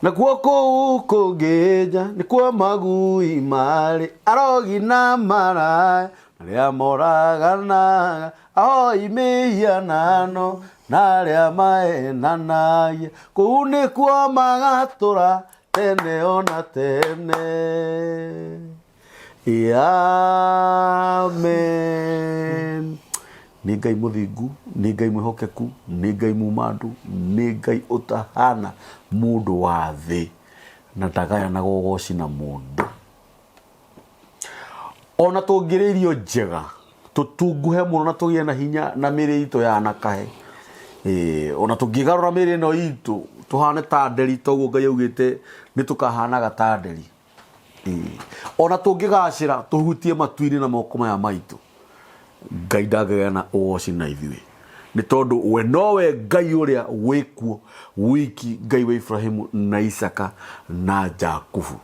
Nakuo kũu kũngĩ nja nĩkuo magui marĩ, arogi na maraya arĩa moraganaga, ahoi mĩhianano na arĩa mahenanagia, kũu nĩkuo magatũra tene ona tene. Amen. Nĩ Ngai mũthingu, nĩ Ngai mwĩhokeku, nĩ Ngai mumandũ, nĩ Ngai ũtahana mũndũ wa thĩ na ndagayanaga ũgoci na mũndũ. Ona tũngĩrĩa irio njega, tũtunguhe mũno na tũgĩe na hinya na mĩĩrĩ itũ yanakahe, ĩĩ, ona tũngĩgarũra mĩĩrĩ ĩno itũ tũhane ta nderi ta ũguo Ngai augĩte nĩ tũkahanaga ta nderi. Ĩĩ. Ona tũngĩgacĩra tũhutie matu-inĩ na moko maya maitũ, Ngai ndangĩgayana ũgoci na ithuĩ nĩ tondũ we nowe Ngai ũrĩa wĩkuo wiki, Ngai wa Ibrahimu na Isaka na Jakubu.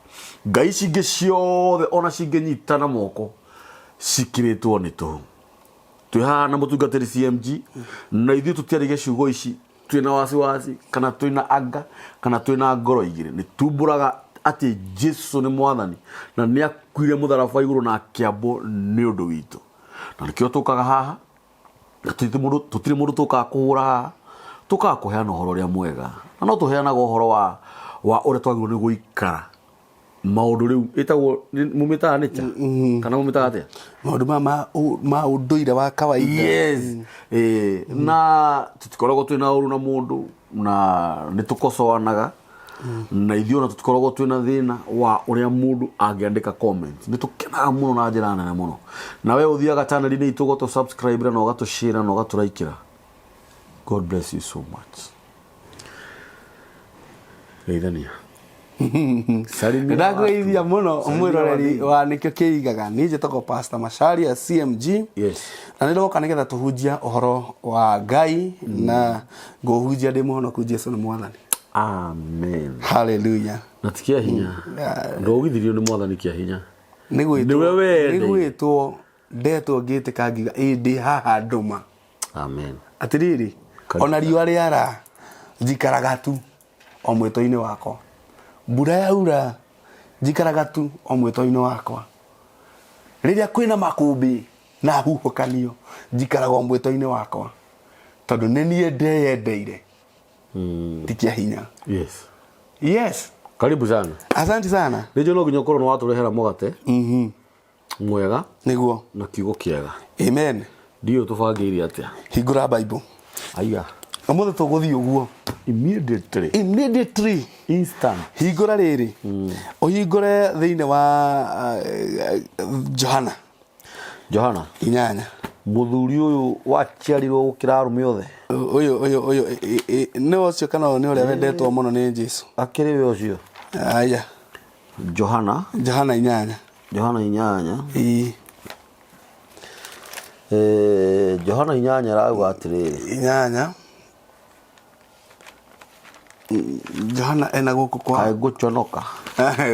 Ngai ici ingĩ ciothe ona cingĩnyitana moko cikĩrĩtwo nĩ tũhũ. Twĩ haha na mũtungatĩri CMG na ithuĩ tũtiarĩge ciugo ici twĩna wasiwasi kana twĩna anga kana twĩna ngoro igĩrĩ nĩ tumbũraga atĩ Jesu nĩ mwathani na nĩ akuire mũtharaba igũrũ na akĩambwo nĩ ũndũ witũ na nĩkĩo tũkaga haha na tũtirĩ mũndũ tũkaga kũhũra haha tũkaga kũheana ũhoro ũrĩa mwega na no tũheanaga ũhoro wa wa ũrĩa twagĩrĩirwo nĩ gũikara maũndũ rĩu ĩtagwo mũmĩtaga nĩ cha kana mũmĩtaga atĩa maũndũ ma ma ma ũndũire wa kawaida yes eh, na tũtikoragwo twĩna ũru na mũndũ na nĩ tũkocoanaga na ithuĩ ona tũtikoragwo twĩna thĩna wa ũrĩa mũndũ angĩandĩka comment nĩ tũkenaga mũno na njĩra nene mũno na we ũthiaga channel-inĩ itũ ũgatũ subscribe na ũgatũ share na ũgatũraikĩra god bless you so much geithania Salimia ndakwĩithia watu. mũno Salimia mwĩroreri watu. wa nĩkĩo kĩigaga niĩ njĩtagwo Pastor Macharia CMG Yes. na nĩ ndoka nĩgetha tũhunjia ũhoro wa Ngai na ngũhunjia ndĩ mũhonoku Jesu nĩ mwathani amen haleluya na ti kĩa hinya ndogithirio nĩ mwathani kĩa hinya nĩ Nĩwe gwĩtwo wende. nĩ gwĩtwo ndetwo ngĩtĩka ngiuga ĩ ndĩ haha ndũma amen atĩrĩrĩ Karibu. ona riũa rĩara njikaraga tu o mwĩto-inĩ wakwa mbura yaura njikaraga tu o mwĩto-inĩ wakwa rĩrĩa kwĩna makũmbĩ na huhũkanio njikaraga o mwĩto-inĩ wakwa tondũ nĩ niĩ ndeyendeire ti kĩa hinya yes yes karibu sana asante sana nĩnjũ no nginya ũkorwo nĩ watũrehera mũgate mwega nĩguo na kiugo kĩega amen ndiũĩ tũbangĩire atĩa hingũra bible aiya ũmũthĩ tũgũthiĩ ũguo immediately immediately instant hingũra rĩrĩ ũhingũre thĩinĩ wa johana johana inyanya mũthuri ũyũ waciarirwo gũkĩra arũme othe ũyũ ũyũ ũyũ nĩ ũcio kana ũyũ nĩ ũrĩa wendetwo mũno nĩ jesu akĩrĩ we ũcio aya johana johana inyanya johana inyanya Ii, Eh, johana inyanya ĩrauga atĩrĩrĩ inyanya Johana ena gũkũ kwa kaĩ ngũconoka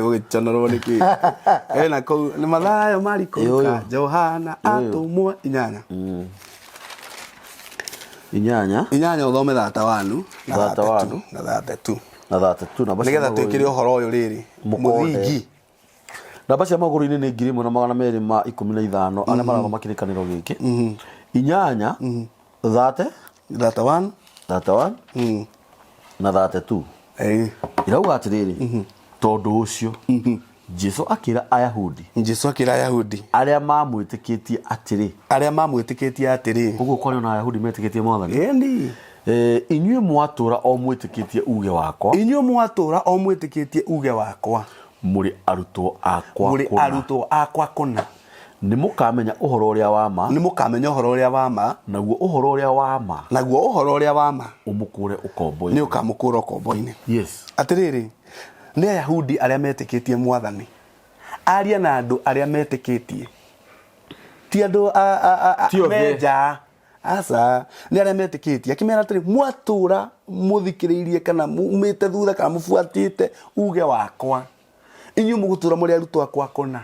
gũgĩconorwo nĩ kĩ ena kũu nĩ Mathayo Mariko Ĩ ũyũ. Luka Johana atũmwo inyanya inyanya inyanya ũthome thata wanu na Thata thate tu wanu. na thate tu na thate tu namba cia nĩgetha magũrũ-inĩ. twĩkĩre ũhoro ũyũ rĩrĩ Mũkonde. mũthingi namba cia magũrũ-inĩ nĩ 1215 arĩa marathoma kĩrĩkanĩro gĩkĩ inyanya thate thata one thate one na thate two Ĩĩ. irauga atĩrĩrĩ tondũ ũcio jesu akĩra ayahudi Jesu akĩra Ayahudi arĩa mamwĩtĩkĩtie atĩrĩ arĩa mamwĩtĩkĩtie atĩrĩ ũguo kwarĩ ona ayahudi metĩkĩtie mwathani ĩni Eh, inyuĩ mwatũra o mwĩtĩkĩtie uge wakwa inyuĩ mwatũra o mwĩtĩkĩtie uge wakwa mũrĩ arutwo akwa mũrĩ kũna. arutwo akwa kũna nĩ mũkamenya ũhoro ũrĩa wa ma nĩ mũkamenya ũhoro ũrĩa wa ma naguo ũhoro ũrĩa wa ma naguo ũhoro ũrĩa wa ma ũmũkũre ũkombo-inĩ nĩ ũkamũkũra ũkombo-inĩ yes atĩrĩrĩ nĩ ayahudi arĩa metĩkĩtie mwathani aria na andũ arĩa metĩkĩtie ti andũ Ti othe. me nja aca nĩ arĩa metĩkĩtie akĩmera atĩrĩ mwatũra mũthikĩrĩirie kana mumĩte thutha kana mũbuatĩte uge wakwa inyuĩ mũgũtũra mũrĩ arutwo akwa kũna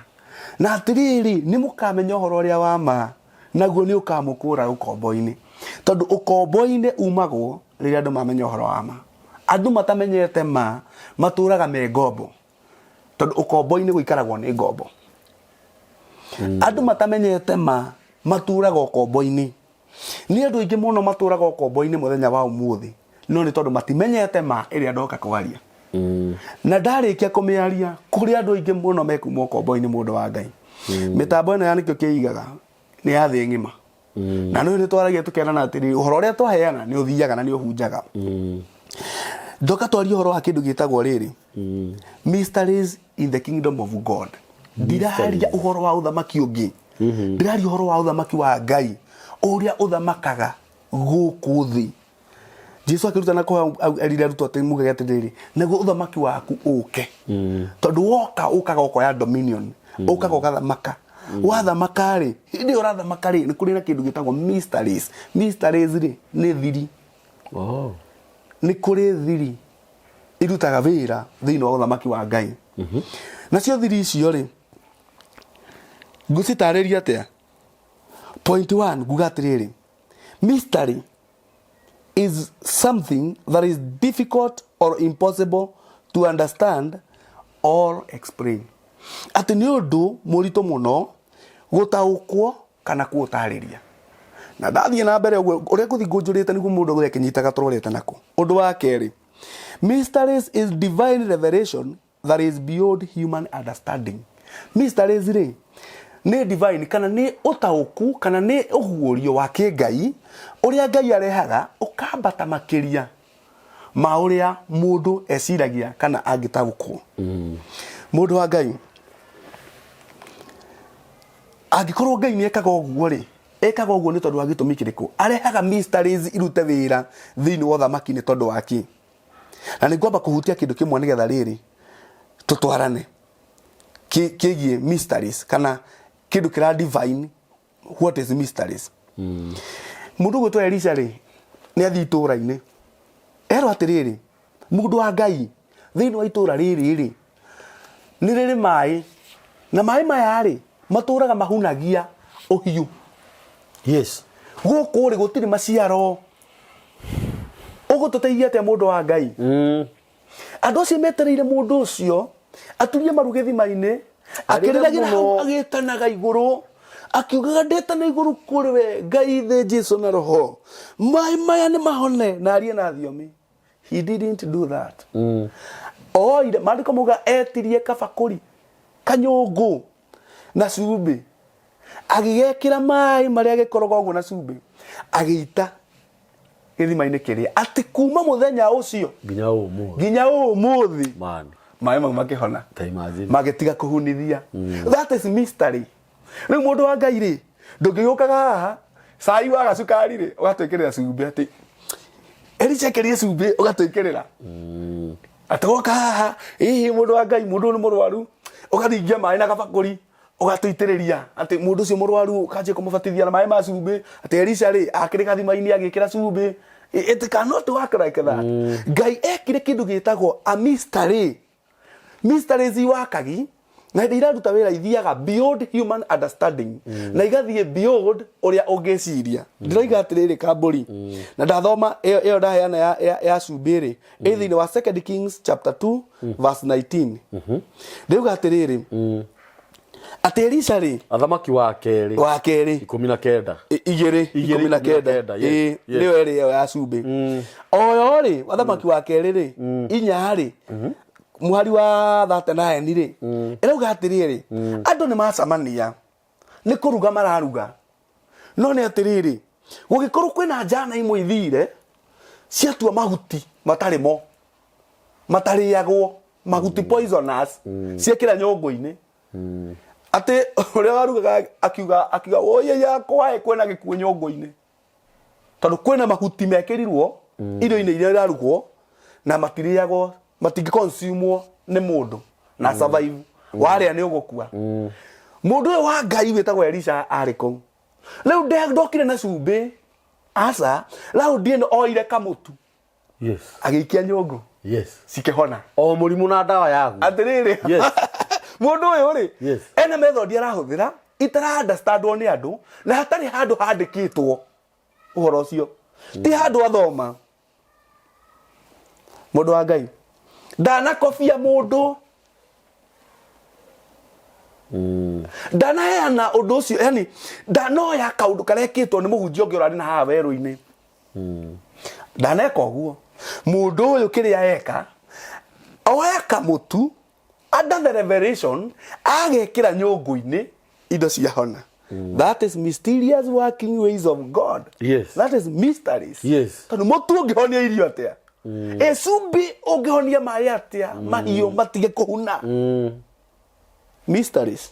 na atĩrĩrĩ nĩ mũkamenya ũhoro ũrĩa wa ma naguo nĩ ũkamũkũra ũkombo-inĩ tondũ ũkombo-inĩ umagwo rĩrĩa andũ mamenya ũhoro wa ma Andũ matamenyete ma matũraga me ngombo, tondũ ũkombo-inĩ gũikaragwo nĩ ngombo. Andũ matamenyete ma matũraga ũkombo-inĩ. Nĩ andũ aingĩ mũno matũraga ũkombo-inĩ mũthenya wa ũmũthĩ, no nĩ tondũ matimenyete ma ĩrĩa ndoka kwaria. Na ndarĩkia kũmĩaria, kũrĩ andũ aingĩ mũno mekuma ũkombo-inĩ, mũndũ wa Ngai. Mĩtambo ĩno ya nĩkĩo kĩigaga nĩ ya thĩ ng'ima. Na nĩ nĩ twaragia tũkerana atĩrĩrĩ, ũhoro ũrĩa twaheana nĩ ũthiaga na nĩ ũhunjaga. Ndoka twarie ũhoro wa kĩndũ gĩtagwo rĩrĩ, mysteries in the kingdom of God. Ndiraria ũhoro wa ũthamaki ũngĩ, ndiraria ũhoro wa ũthamaki wa Ngai ũrĩa ũthamakaga gũkũ thĩ. Jesu akĩrutana kũhe erire arutwo atĩ mugage atĩrĩrĩ, naguo ũthamaki waku ũke. Tondũ woka ũkaga ũkoya dominion, ũkaga ũgathamaka. Wathamaka rĩ, hĩndĩ ĩyo ũrathamaka rĩ, nĩ kũrĩ na kĩndũ gĩtagwo mysteries. Mysteries rĩ, nĩ thiri. Nĩ kũrĩ thiri irutaga wĩra thĩinĩ wa ũthamaki wa Ngai. Nacio thiri icio rĩ, ngũcitarĩria atĩa? Point one, nguga atĩrĩrĩ, mystery is something that is difficult or impossible to understand or explain. Atĩ nĩ ũndũ mũritũ mũno gũtaũkwo kana kũũtarĩria. Na ndathiĩ na mbere ũguo, ũrĩa ngũthiĩ ngũnjũrĩte nĩguo mũndũ agũthiĩ akĩnyitaga tũrorete nakũ. Ũndũ wa kerĩ, mysteries is divine revelation that is beyond human understanding. Mysteries rĩ, nĩ divine kana nĩ ũtaũku kana nĩ ũguũrio wa kĩngai ũrĩa Ngai arehaga ũkambata makĩria ma ũrĩa mũndũ eciragia kana angĩtaũkwo. Mũndũ wa Ngai, angĩkorwo Ngai nĩ ekaga ũguo rĩ, ekaga ũguo nĩ tondũ wa gĩtũmi kĩrĩkũ? Arehaga mysteries irute wĩra thĩinĩ wa ũthamaki nĩ tondũ wa kĩ? Na nĩ ngwamba kũhutia kĩndũ kĩmwe nĩgetha rĩrĩ tũtwarane kĩgiĩ mysteries kana kĩndũ kĩra divine, what is mysteries. Mũndũ ũgwĩtwo Elisha rĩ, nĩ athiĩ itũũra-inĩ, erwo atĩrĩrĩ, mũndũ wa Ngai, thĩinĩ wa itũũra rĩrĩ rĩ, nĩ rĩrĩ maĩ, na maĩ maya rĩ, matũũraga mahunagia ũhiũ. Gũkũ rĩ, gũtirĩ maciaro. Ũgũtũteithia atĩa mũndũ wa Ngai? Andũ acio metereire mũndũ ũcio aturie maru gĩthima-inĩ, akĩrĩragĩra hau, agĩtanaga igũrũ, akiugaga, ndetana igũrũ kũrĩ we Ngai thĩ Jesu na roho, maĩ maya nĩ mahone, na arie na thiomi. He didn't do that. Oire, maandĩko mauga etirie kabakũri kanyũngũ na cumbĩ, agĩgekĩra maĩ marĩa gĩkoroga ũguo na cumbĩ, agĩita gĩthima-inĩ kĩrĩa, atĩ kuma mũthenya ũcio nginya ũmũthĩ, nginya ũmũthĩ Man. Maĩ mau makĩhona. Ta imagine. Magĩtiga kũhunithia. That is mystery. Rĩu mũndũ wa Ngai rĩ, ndũngĩgĩũkaga haha cai waga cukari rĩ, ũgatwĩkĩrĩra cumbĩ, atĩ Elisha ekĩrire cumbĩ ũgatwĩkĩrĩra, atĩ woka haha hihi mũndũ wa Ngai, mũndũ ũyũ nĩ mũrwaru, ũgathingia maĩ na gabakũri ũgatũitĩrĩria, atĩ mũndũ ũcio mũrwaru ũkanjia kũmũbatithia na maĩ ma cumbĩ, atĩ Elisha rĩ akĩrĩ gathima-inĩ agĩkĩra cumbĩ. It cannot work like that. Ngai ekire kĩndũ gĩtagwo a mystery. Mysteries iwakagi na hĩndĩ iraruta wĩra ithiaga beyond human understanding na igathiĩ beyond ũrĩa ũngĩciria. Ndĩroiga atĩrĩrĩ, kambũri na ndathoma ĩyo ĩyo ndaheana ya cumbĩ rĩ, ĩ thĩinĩ wa Second Kings chapter 2 verse 19. Ndĩrauga atĩrĩrĩ, atĩ Elisha rĩ, Athamaki wa kerĩ wa kerĩ 19. Igĩrĩ Igĩrĩ 19. 19, yes, Ĩĩ, nĩyo ĩrĩ ĩyo ya cumbĩ oyo rĩ. Athamaki wa kerĩ rĩ, 4 rĩ, mũhari wa 39 rĩ, ĩrauga atĩrĩrĩ, andũ nĩ macamania nĩ kũruga mararuga, no nĩ atĩrĩrĩ, gũgĩkorwo kwĩna njana imwe ithire ciatua mahuti matarĩ mo matarĩagwo, mahuti poisonous, ciekĩra nyũngũ-inĩ, atĩ ũrĩa warugaga akiuga oye yakwa ĩ, kwĩna gĩkuũ nyũngũ-inĩ, tondũ kwĩna mahuti mekĩrirwo irio-inĩ iria irarugwo na matirĩagwo, matingĩconsumwo nĩ mũndũ na survive, warĩa nĩ ũgũkua. Mũndũ ũyũ wa Ngai wĩtagwo Elisha arĩ kũu rĩu, ndokire na cumbĩ, aca, raundi ĩno oire kamũtu, agĩikia nyũngũ, cikĩhona. O mũrimũ na ndawa yaguo. Atĩrĩrĩ, mũndũ ũyũ rĩ, ena method arahũthĩra itara understandwo nĩ andũ, na hatarĩ handũ handĩkĩtwo ũhoro ũcio, ti handũ athoma. Mũndũ wa Ngai, ndanakobia mũndũ, ndanaheana ũndũ ũcio, yani ndanoya kaũndũ karekĩtwo nĩ mũhunjia ũngĩ ũrarĩ na haha werũ-inĩ. Ndaneka ũguo. Mũndũ ũyũ kĩrĩa eka, oya kamũtu under the revelation, agekĩra nyũngũ-inĩ, indo ciahona. That is mysterious working ways of God. That is mysteries. Tondũ mũtu ũngĩhonia irio atĩa? Ĩ cumbĩ ũngĩhonia maĩ atĩa mahiũ matige kũhuna? Mysteries.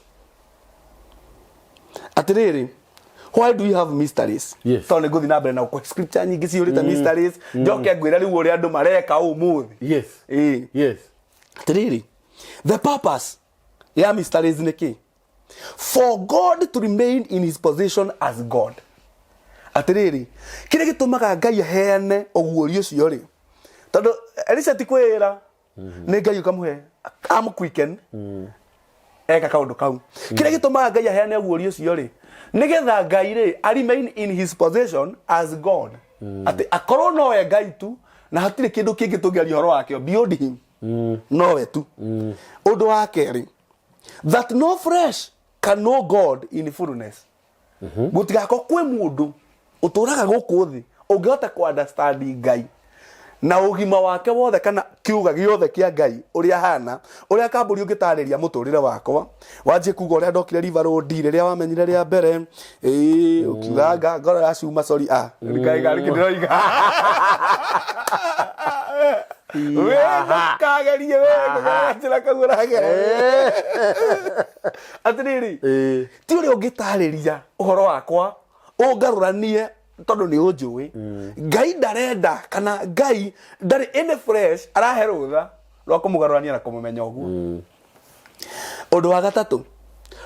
Atĩrĩrĩ, why do we have mysteries? Tondũ nĩ ngũthiĩ na mbere na gũkũhe scripture nyingĩ cihũrĩte mysteries, njoke ngwĩre rĩu ũrĩa andũ mareka ũmũthĩ. Ĩĩ. Atĩrĩrĩ, the purpose ya mysteries nĩ kĩ? For God to remain in his position as God. Atĩrĩrĩ, kĩrĩa gĩtũmaga Ngai aheane ũguũrio ũcio rĩ, tondũ Elisha ti kwĩra, nĩ Ngai ũkamũhe amũquicken eka kaũndũ kau. Kĩrĩa gĩtũmaga Ngai aheane ũguũrio ũcio rĩ, nĩgetha Ngai rĩ a remain in his position as God, atĩ akorwo nowe Ngai tu na hatirĩ kĩndũ kĩngĩ tũngĩaria ũhoro wakĩo beyond him, nowe tu. Ũndũ wa kerĩ, that no flesh can know God in fullness. Gũtigakorwo kwĩ mũndũ ũtũraga gũkũ thĩ ũngĩhota kũ understand Ngai na ũgima wake wothe kana kiuga gĩothe kĩa Ngai ũrĩa ahana. Ũrĩa kambũri ũngĩtarĩria mũtũrĩre wakwa, wanjie kuga ũrĩa ndokire River Road rĩrĩa wamenyire rĩa mbere, ĩĩ, ũkiuga nga ngoro ya cuma, sorry, ah, ngai ngai ndĩroiga we ndũkagerie we kũgerera njĩra kau ũragera. Atĩrĩrĩ, ti ũrĩa ũngĩtarĩria ũhoro wakwa ũngarũranie, tondũ nĩ ũnjũĩ. Ngai ndarenda kana Ngai ndarĩ any flesh arahe rũtha rwa kũmũgarũrania na kũmũmenya ũguo. Ũndũ wa gatatũ,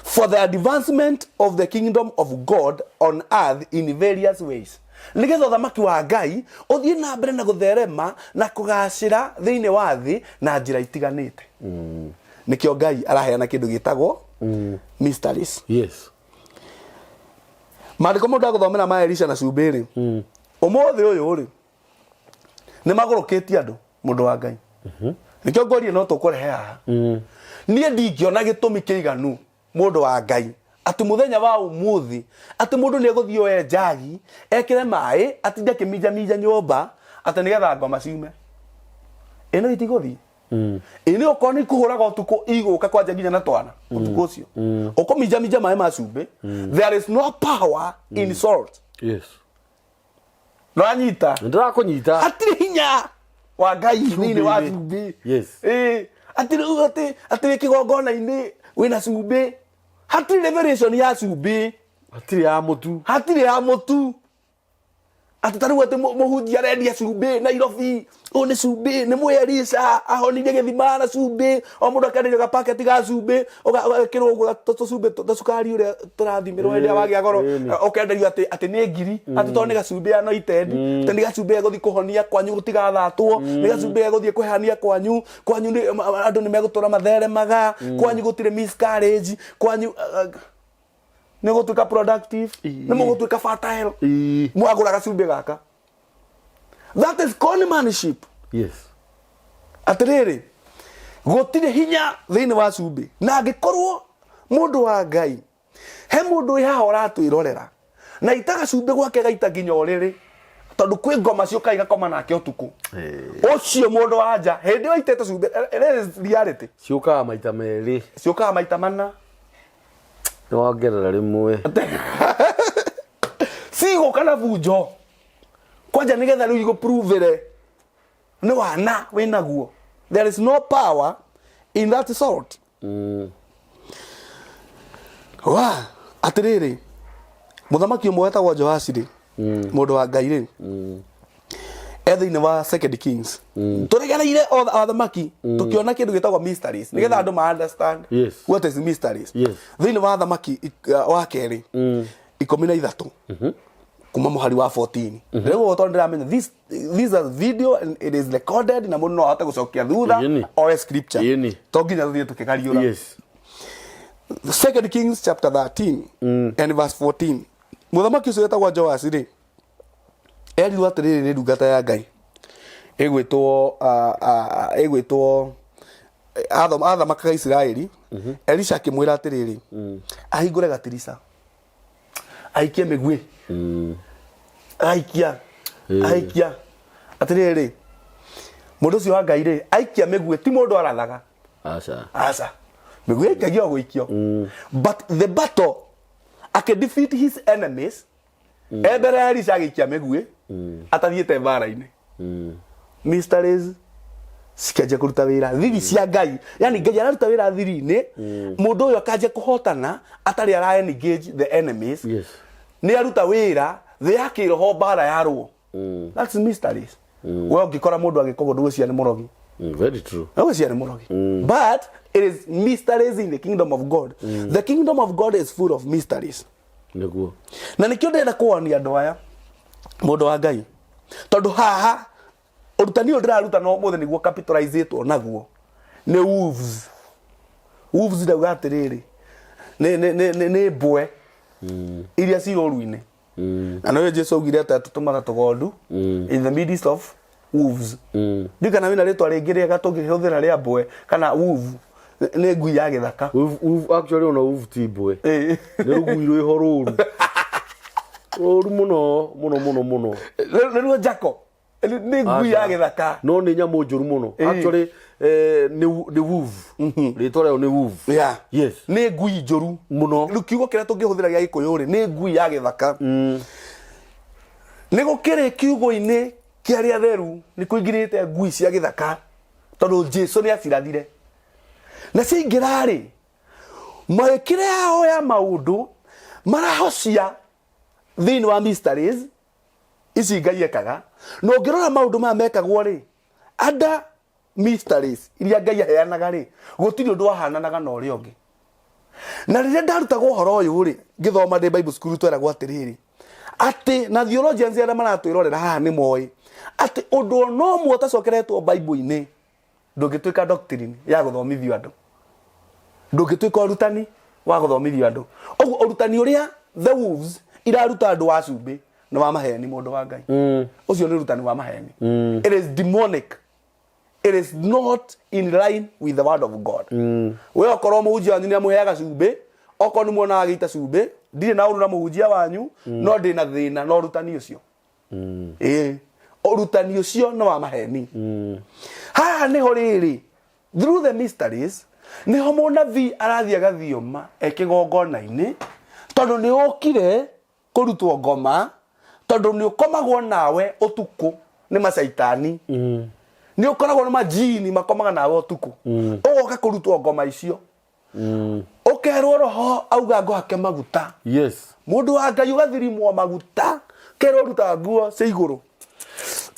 for the advancement of the kingdom of God on earth in various ways, nĩgetha ũthamaki wa Ngai ũthiĩ na mbere na gũtherema na kũgacĩra thĩinĩ wa thĩ na njĩra itiganĩte. Nĩkĩo Ngai araheana kĩndũ gĩtagwo mysteries. Maandĩko mũndũ agũthomera ma Elisha na cumbĩ rĩ, ũmũthĩ ũyũ rĩ, nĩ magũrũkĩtie andũ, mũndũ wa Ngai. Nĩkĩo ngorie no tũkũrehe haha. Niĩ ndingĩona gĩtũmi kĩiganu, mũndũ wa Ngai, atĩ mũthenya wa ũmũthĩ atĩ mũndũ nĩ egũthiĩ oe njagi, ekĩre maĩ, atinde akĩminjaminja nyũmba atĩ nĩgetha ngoma ciume. Ĩno itigũthiĩ. Ĩ nĩ okorwo nĩ ikũhũraga ũtukũ, igũka kwanja nginya na twana ũtukũ ũcio ũkũminjaminja maĩ ma cumbĩ. There is no power in salt. Nĩwanyita? Ndĩrakũnyita. Hatirĩ hinya wa Ngai thĩinĩ wa cumbĩ. Ĩĩ, atĩ rĩu atĩ wĩ kĩgongona-inĩ wĩna cumbĩ, hatirĩ revelation ya cumbĩ. Hatirĩ ya mũtu. Hatirĩ ya mũtu. Atĩ ta rĩu atĩ mũhunjia arendia cumbĩ Nairobi, ũyũ nĩ cumbĩ, nĩ mwĩ Elisha ahonirie gĩthima na cumbĩ, o mũndũ akenderio gapaketi ga cumbĩ, ũgekĩrwo ũguo tũcumbĩ tũcukari ũrĩa tũrathimĩrwo hĩndĩ ĩrĩa wagĩa goro, ũkenderio atĩ nĩ ngiri, atĩ tondũ nĩ gacumbĩ anointed, atĩ nĩ gacumbĩ gegũthiĩ kũhonia kwanyu gũtigathatwo, nĩ gacumbĩ gegũthiĩ kũhania kwanyu, kwanyu andũ nĩ megũtũra matheremaga, kwanyu gũtirĩ miscarriage, kwanyu nĩ gũtuĩka productive, nĩ mũgũtuĩka fertile. Mwagũra gacumbĩ gaka. That is conmanship. Atĩrĩrĩ, gũtirĩ hinya thĩinĩ wa cumbĩ. Na angĩkorwo mũndũ wa Ngai, he mũndũ wĩ haha ũratwĩrorera na itaga cumbĩ gwake gaita nginya ũrĩrĩ, tondũ kwĩ ngoma ciũkaga igakoma nake ũtukũ ũcio, mũndũ wa nja, hĩndĩ ĩyo aitĩte cumbĩ, it is reality. Ciũkaga maita merĩ. Ciũkaga maita mana. Nĩwongerera rĩmwe. Cigũka na bunjo kwanja nĩgetha rĩu igũpruvĩre nĩ wana wĩnaguo. There is no power in that salt. Wa atĩrĩrĩ, mũthamaki ũmwe wetagwo Joashi rĩ, mũndũ wa Ngai rĩ, e thĩinĩ wa Second Kings, tũregereire o athamaki tũkĩona kĩndũ gĩtagwo mysteries nĩgetha andũ ma understand what is mysteries. Thĩinĩ wa athamaki wa kerĩ 13 kuma mũhari wa 14 rĩu ũguo, tondũ ndĩramenya this is a video and it is recorded, na mũndũ no ahote gũcokia thutha oe scripture. To nginya tũthiĩ tũkĩgariũra. Second Kings chapter 13 and verse 14. Mũthamaki ũcio wetagwo Joash rĩ, erirwo atĩrĩrĩ nĩ ndungata ya Ngai. Ĩgwĩtwo ĩgwĩtwo athamakaga Isiraeli. Elisha akĩmwĩra atĩrĩrĩ, ahingũre gatirica aikie mĩguĩ, aikia aikia atĩrĩrĩ, mũndũ ũcio wa Ngai rĩ, aikia mĩguĩ ti mũndũ arathaga. Aca. Aca, mĩguĩ aikagio o gũikio. But the battle akĩ defeat his enemies e mbere ya Elisha agĩikia mĩguĩ atathiĩte mbara-inĩ. Mysteries cikĩanjia kũruta wĩra, thiri cia Ngai, yani Ngai araruta wĩra thiri-inĩ, mũndũ ũyũ akanjia kũhotana atarĩ ara engage the enemies. Nĩ aruta wĩra thĩ ya kĩroho, mbara yarũo. That's mysteries. We ũngĩkora mũndũ agĩka ũguo ndũgwĩciria nĩ mũrogi. Very true. Ndũgwĩciria nĩ mũrogi, but it is mysteries in the kingdom of God. The kingdom of God is full of mysteries. Nĩguo. Na nĩkĩo ndĩrenda kũwonia andũ aya, mũndũ wa Ngai, tondũ haha ũrutani ũyũ ndĩraruta no ũmũthĩ nĩguo capitalizĩtwo naguo nĩ wolves. Wolves ndauga atĩrĩrĩ, nĩ mbwe iria ci rũru-inĩ. Na nĩwe Jesu augire atĩ atũtũmaga tũgondu in the midst of wolves. Ndiũĩ kana wĩna rĩtwa rĩngĩ rĩega tũngĩhũthĩra rĩa mbwe kana wolf nĩ ngui ya gĩthaka. Wolf, wolf, actually ona wolf ti mbwe. Nĩ rũgui rwĩho rũru. Rũru mũno mũno mũno mũno. Nĩruo jako nĩ ngui ya Aca. gĩthaka. No nĩ nyamũ njũru mũno. Actually nĩ wolf. Rĩtwa rĩayo nĩ wolf. Yes. Nĩ ngui njũru Mũno. Rĩu kiugo kĩrĩa tũngĩhũthĩra gĩa Gĩkũyũ rĩ, nĩ ngui ya gĩthaka. Nĩ gũkĩrĩ kiugo-inĩ kĩa arĩa atheru nĩ kũingĩrĩte ngui cia gĩthaka, tondũ Jesu nĩ acirathire na ciaingĩra rĩ, mawĩkĩre yao ya maũndũ marahocia thĩinĩ wa mysteries ici Ngai ekaga. Na ũngĩrora maũndũ maya mekagwo rĩ, under mysteries iria Ngai aheanaga rĩ, gũtirĩ ũndũ wahananaga na ũrĩa ũngĩ. Na rĩrĩa ndarutagwo ũhoro ũyũ rĩ, ngĩthoma ndĩ Bible school, tweragwo atĩrĩrĩ, atĩ na theologians arĩa maratwĩrorera haha nĩ moĩ atĩ ũndũ ona ũmwe ũtacokeretwo Bible-inĩ ndũngĩtuĩka doctrine ya gũthomithio andũ, ndũngĩtuĩka ũrutani wa gũthomithio andũ. Ũguo ũrutani ũrĩa the wolves iraruta andũ wa cumbĩ nĩ wa maheni, mũndũ wa Ngai. Ũcio nĩ ũrutani wa maheni. It is demonic. It is not in line with the word of God. We okorwo mũhunjia wanyu nĩ amũheaga cumbĩ, okorwo nĩ muonaga agĩita cumbĩ, ndirĩ na ũru na mũhunjia wanyu, no ndĩ na thĩna na ũrutani ũcio. Ĩĩ, ũrutani ũcio nĩ wa maheni. Haha nĩho rĩrĩ, through the mysteries nĩho mũnabii arathiĩ agathioma e kĩgongona-inĩ, tondũ nĩ ũkire kũrutwo ngoma, tondũ nĩ ũkomagwo nawe ũtukũ nĩ macaitani, nĩ ũkoragwo na majini makomaga nawe ũtukũ, ũgoka kũrutwo ngoma icio, ũkerwo roho auga ngũhake maguta. Mũndũ wa Ngai, ũgathirimwo maguta, kerwo ruta nguo cia igũrũ,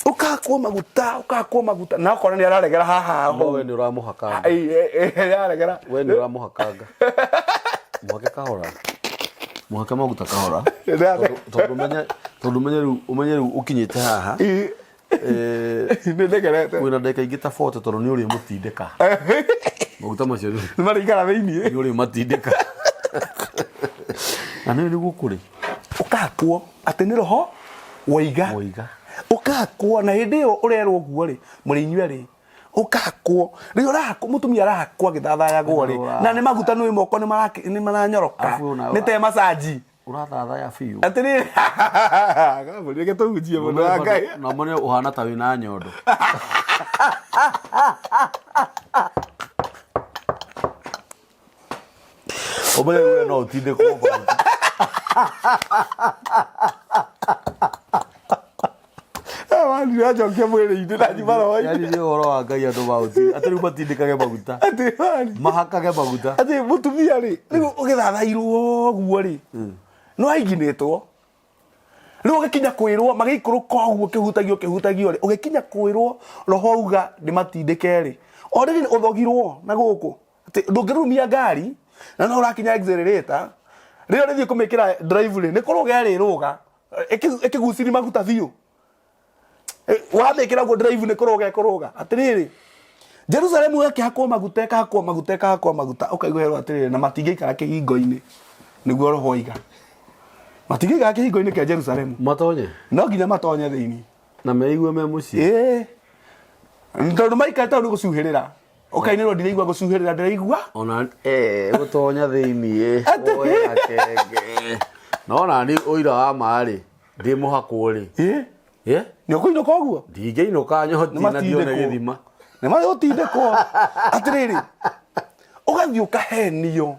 ũkahakwo maguta, ũkahakwo maguta, na okorwo nĩ araregera haha. No we nĩ ũramũhakanga. Nĩ araregera. We nĩ ũramũhakanga. Mũhake kahora, mũhake maguta kahora. Tondũ ũmenye rĩu ũkinyĩte haha. Nĩ ndegerete. Wĩna ndagĩka ingĩ ta 40, tondũ nĩ ũrĩmũtindĩka maguta macio nĩ nĩ marĩikara thĩiniĩ. Nĩ ũrĩmatindĩka na nĩ nĩguo kũrĩ. Ũkahakwo atĩ nĩ roho woiga. Woiga. Ũkahakwo, na hĩndĩ ĩyo ũrerwo ũguo rĩ, mũrĩ inyuĩ rĩ, ũkahakwo rĩrĩa ũrahakwo, mũtumia arahakwo agĩthathayagwo rĩ, na nĩ maguta nĩ moko nĩ maranyoroka. Arabu nĩ te macaji. Ũrathathaya biũ. Atĩrĩrĩ, Gaburi, reke tũhunjie, mũndũ wa Ngai. Na mone ũhana ta wĩna nyondo. Ũmenye we no ũtindĩkwo maguta. Wanjokia mwĩrĩ-inĩ na nyuma roho-inĩ. Yani nĩ ũhoro wa Ngai, andũ maũti atĩ rĩu matindĩkage maguta. Atĩ wani. Mahakage maguta. Atĩ mũtumia rĩ, rĩu ũgĩthathairwo ũguo rĩ, nĩ waiginĩtwo, rĩu ũgĩkinya kwĩrwo magĩikũrũka ũguo kĩhutagio kĩhutagio rĩ, ũgĩkinya kwĩrwo roho auga ndĩmatindĩke rĩ, already ũthogirwo na gũkũ atĩ ndũngĩrurumia ngari na no ũrakinya accelerator rĩrĩa ũrĩthiĩ kũmĩkĩra drive rĩ, nĩ kũrũga ĩrĩrũga ĩkĩgucirie maguta biũ. Wamĩkĩra ũguo drive nĩ kũrũga ĩkũrũga. Atĩrĩrĩ, Jerusalemu ĩkĩhakwo maguta, ĩkahakwo maguta, ĩkahakwo maguta, ũkaigua herwo atĩrĩrĩ, na matingĩikara kĩhingo-inĩ, nĩguo roho oiga, matingĩikara kĩhingo-inĩ kĩa Jerusalemu. Matonye. No nginya matonye thĩinĩ. Na meigue me mũciĩ. Ĩĩ. Tondũ maikarĩte hau nĩ gũcuhĩrĩra, ũkainĩrwo ndiraigua gũcuhĩrĩra, ndĩraigua Ona gũtonya thĩiniĩ Atĩ- woe gakenge. No nani ũira wa ma rĩ, ndĩ mũhakwo rĩ. Ĩ? Ĩ? Nĩ ũkũinũka ũguo? Ndingĩinũka nyoti na ndione gĩthima. Nĩ matindĩkwo. Atĩrĩrĩ, ũgathiĩ ũkahenio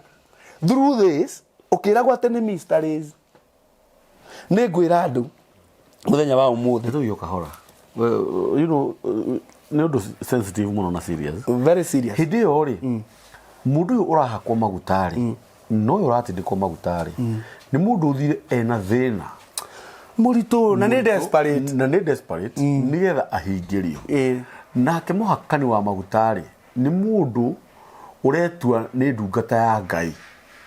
through this, ũkĩragwo atĩ nĩ mysteries. Nĩ ngwĩra andũ mũthenya wa ũmũthĩ. Nĩ tũthiĩ o kahora. Nĩ ũndũ sensitive mũno na serious. Very serious. Hĩndĩ ĩyo rĩ, mũndũ ũyũ ũrahakwo maguta rĩ, na ũyũ ũratindĩkwo maguta rĩ, nĩ mũndũ ũthire ena thĩna mũritũ na nĩ desperate. Na nĩ desperate nĩgetha ahingĩrio. Nake mũhakani wa maguta rĩ, nĩ mũndũ ũretua nĩ ndungata ya Ngai.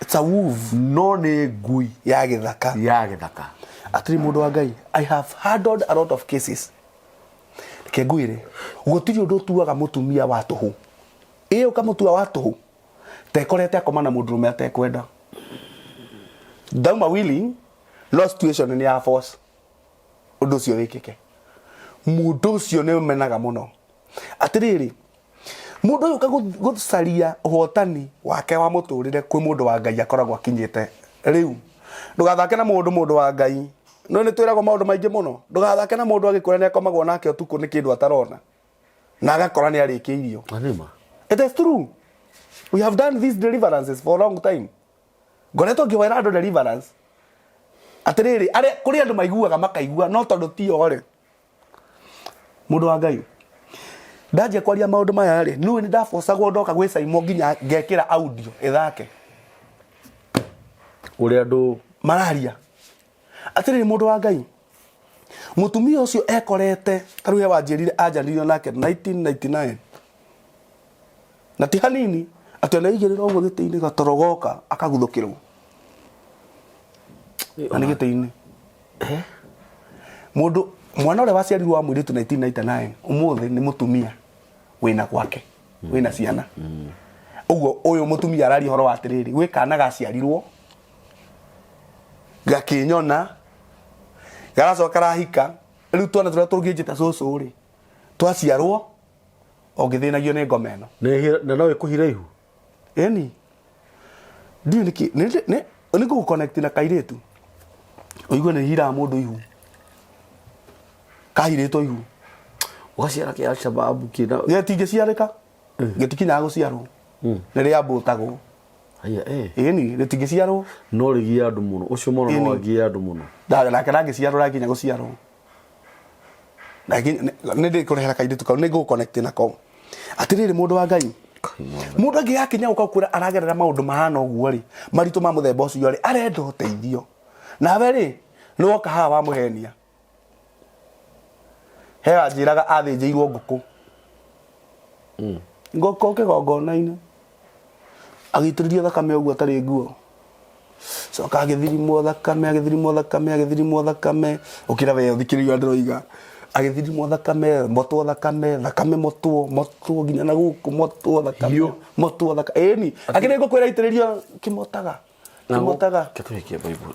It's a wolf. No nĩ ngui ya gĩthaka. Ya gĩthaka. Atĩrĩ mũndũ wa Ngai, I have handled a lot of cases. Reke ngwĩre, gũtirĩ ũndũ ũtuaga mũtumia wa tũhũ. Ĩ ũkamũtua wa tũhũ tekorete akoma na mũndũrũme atekwenda. Ndauma willing, no situation nĩ ya force ũndũ ũcio wĩkĩke. Mũndũ ũcio nĩ ũmenaga mũno. Atĩrĩrĩ, mũndũ ũyũ ũka gũcaria ũhotani wake wa mũtũrĩre kwĩ mũndũ wa Ngai akoragwo akinyĩte rĩu. Ndũgathake na mũndũ, mũndũ wa Ngai. No nĩ twĩragwo maũndũ maingĩ mũno. Ndũgathake na mũndũ agĩkwĩra nĩ akomagwo nake ũtukũ nĩ kĩndũ atarona. Na agakora nĩ arĩkĩirio. Na nĩ ma. It is true. We have done these deliverances for a long time. Ngoretwo ngĩhoera andũ deliverance. Atĩrĩrĩ, arĩa kũrĩ andũ maiguaga makaigua no tondũ ti o rĩ. Mũndũ wa Ngai, ndanjia kwaria maũndũ maya rĩ, nĩũĩ nĩ ndabocagwo ndoka gwĩ Saimo nginya ngekĩra audio ĩthake. Ũrĩa andũ mararia. Atĩrĩrĩ mũndũ wa Ngai, mũtumia ũcio ekorete, ta rĩu he wanjĩrire anjanirio nake 1999. Na ti hanini, atĩ ona aigĩrĩra ũguo gĩtĩ-inĩ gatoro goka akaguthũkĩrwo. Na nĩ gĩtĩ-inĩ. Mũndũ, mwana ũrĩa waciarirwo wa mũirĩtu 1999, ũmũthĩ nĩ mũtumia wĩna gwake, wĩna ciana. Ũguo ũyũ mũtumia araria ũhoro wa atĩrĩrĩ, gwĩ kana gaciarirwo, gakĩnyona, garacoka karahika, rĩu twana tũrĩa tũngĩnjĩta cũcũ rĩ, twaciarwo, o ngĩthĩnagio nĩ ngoma ĩno. Na no ĩkũhire ihu? Ĩni. Ndiũĩ nĩkĩ, nĩ ngũgũ connect na kairĩtu, ũigue nĩ hiraga mũndũ ihu. Kahirĩtwo ihu. Ũgaciara kĩa Alshababu kĩna. Gĩtingĩciarĩka. Gĩtikinyaga gũciarwo. Nĩ rĩambũtagwo. Haya, eh. Ĩni, rĩtingĩciarwo. No rĩgie andũ mũno. Ũcio mwana no Ĩni. agie andũ mũno. Nake ndangĩciarwo, ndakinya gũciarwo. Nĩ ndĩkũrehera kairĩtu kau, nĩ ngũgũ connect nako. Atĩrĩrĩ mũndũ wa Ngai, mũndũ angĩgakinya gũka gũkwĩra aragerera maũndũ mahana ũguo rĩ, maritũ ma mũthemba ũcio rĩ, arenda ũteithio. Nawe rĩ, nĩ woka haha wamũhenia. He wanjĩraga athĩnjĩirwo ngũkũ. Ngũkũ kĩgongona-inĩ. Agĩitĩrĩrio thakame ũguo atarĩ nguo. Coka agĩthirimwo thakame, agĩthirimwo thakame, agĩthirimwo thakame. Ũkĩra we ũthikĩrĩria ũrĩa ndĩroiga. Agĩthirimwo thakame, motwo thakame, thakame motwo, motwo nginya na gũkũ, motwo thakame, Hiũ. motwo thakame. Ĩni, akĩrĩ ngũkũ ĩraitĩrĩrio kĩmotaga. Kĩmotaga. Kĩtũrĩkie Bible.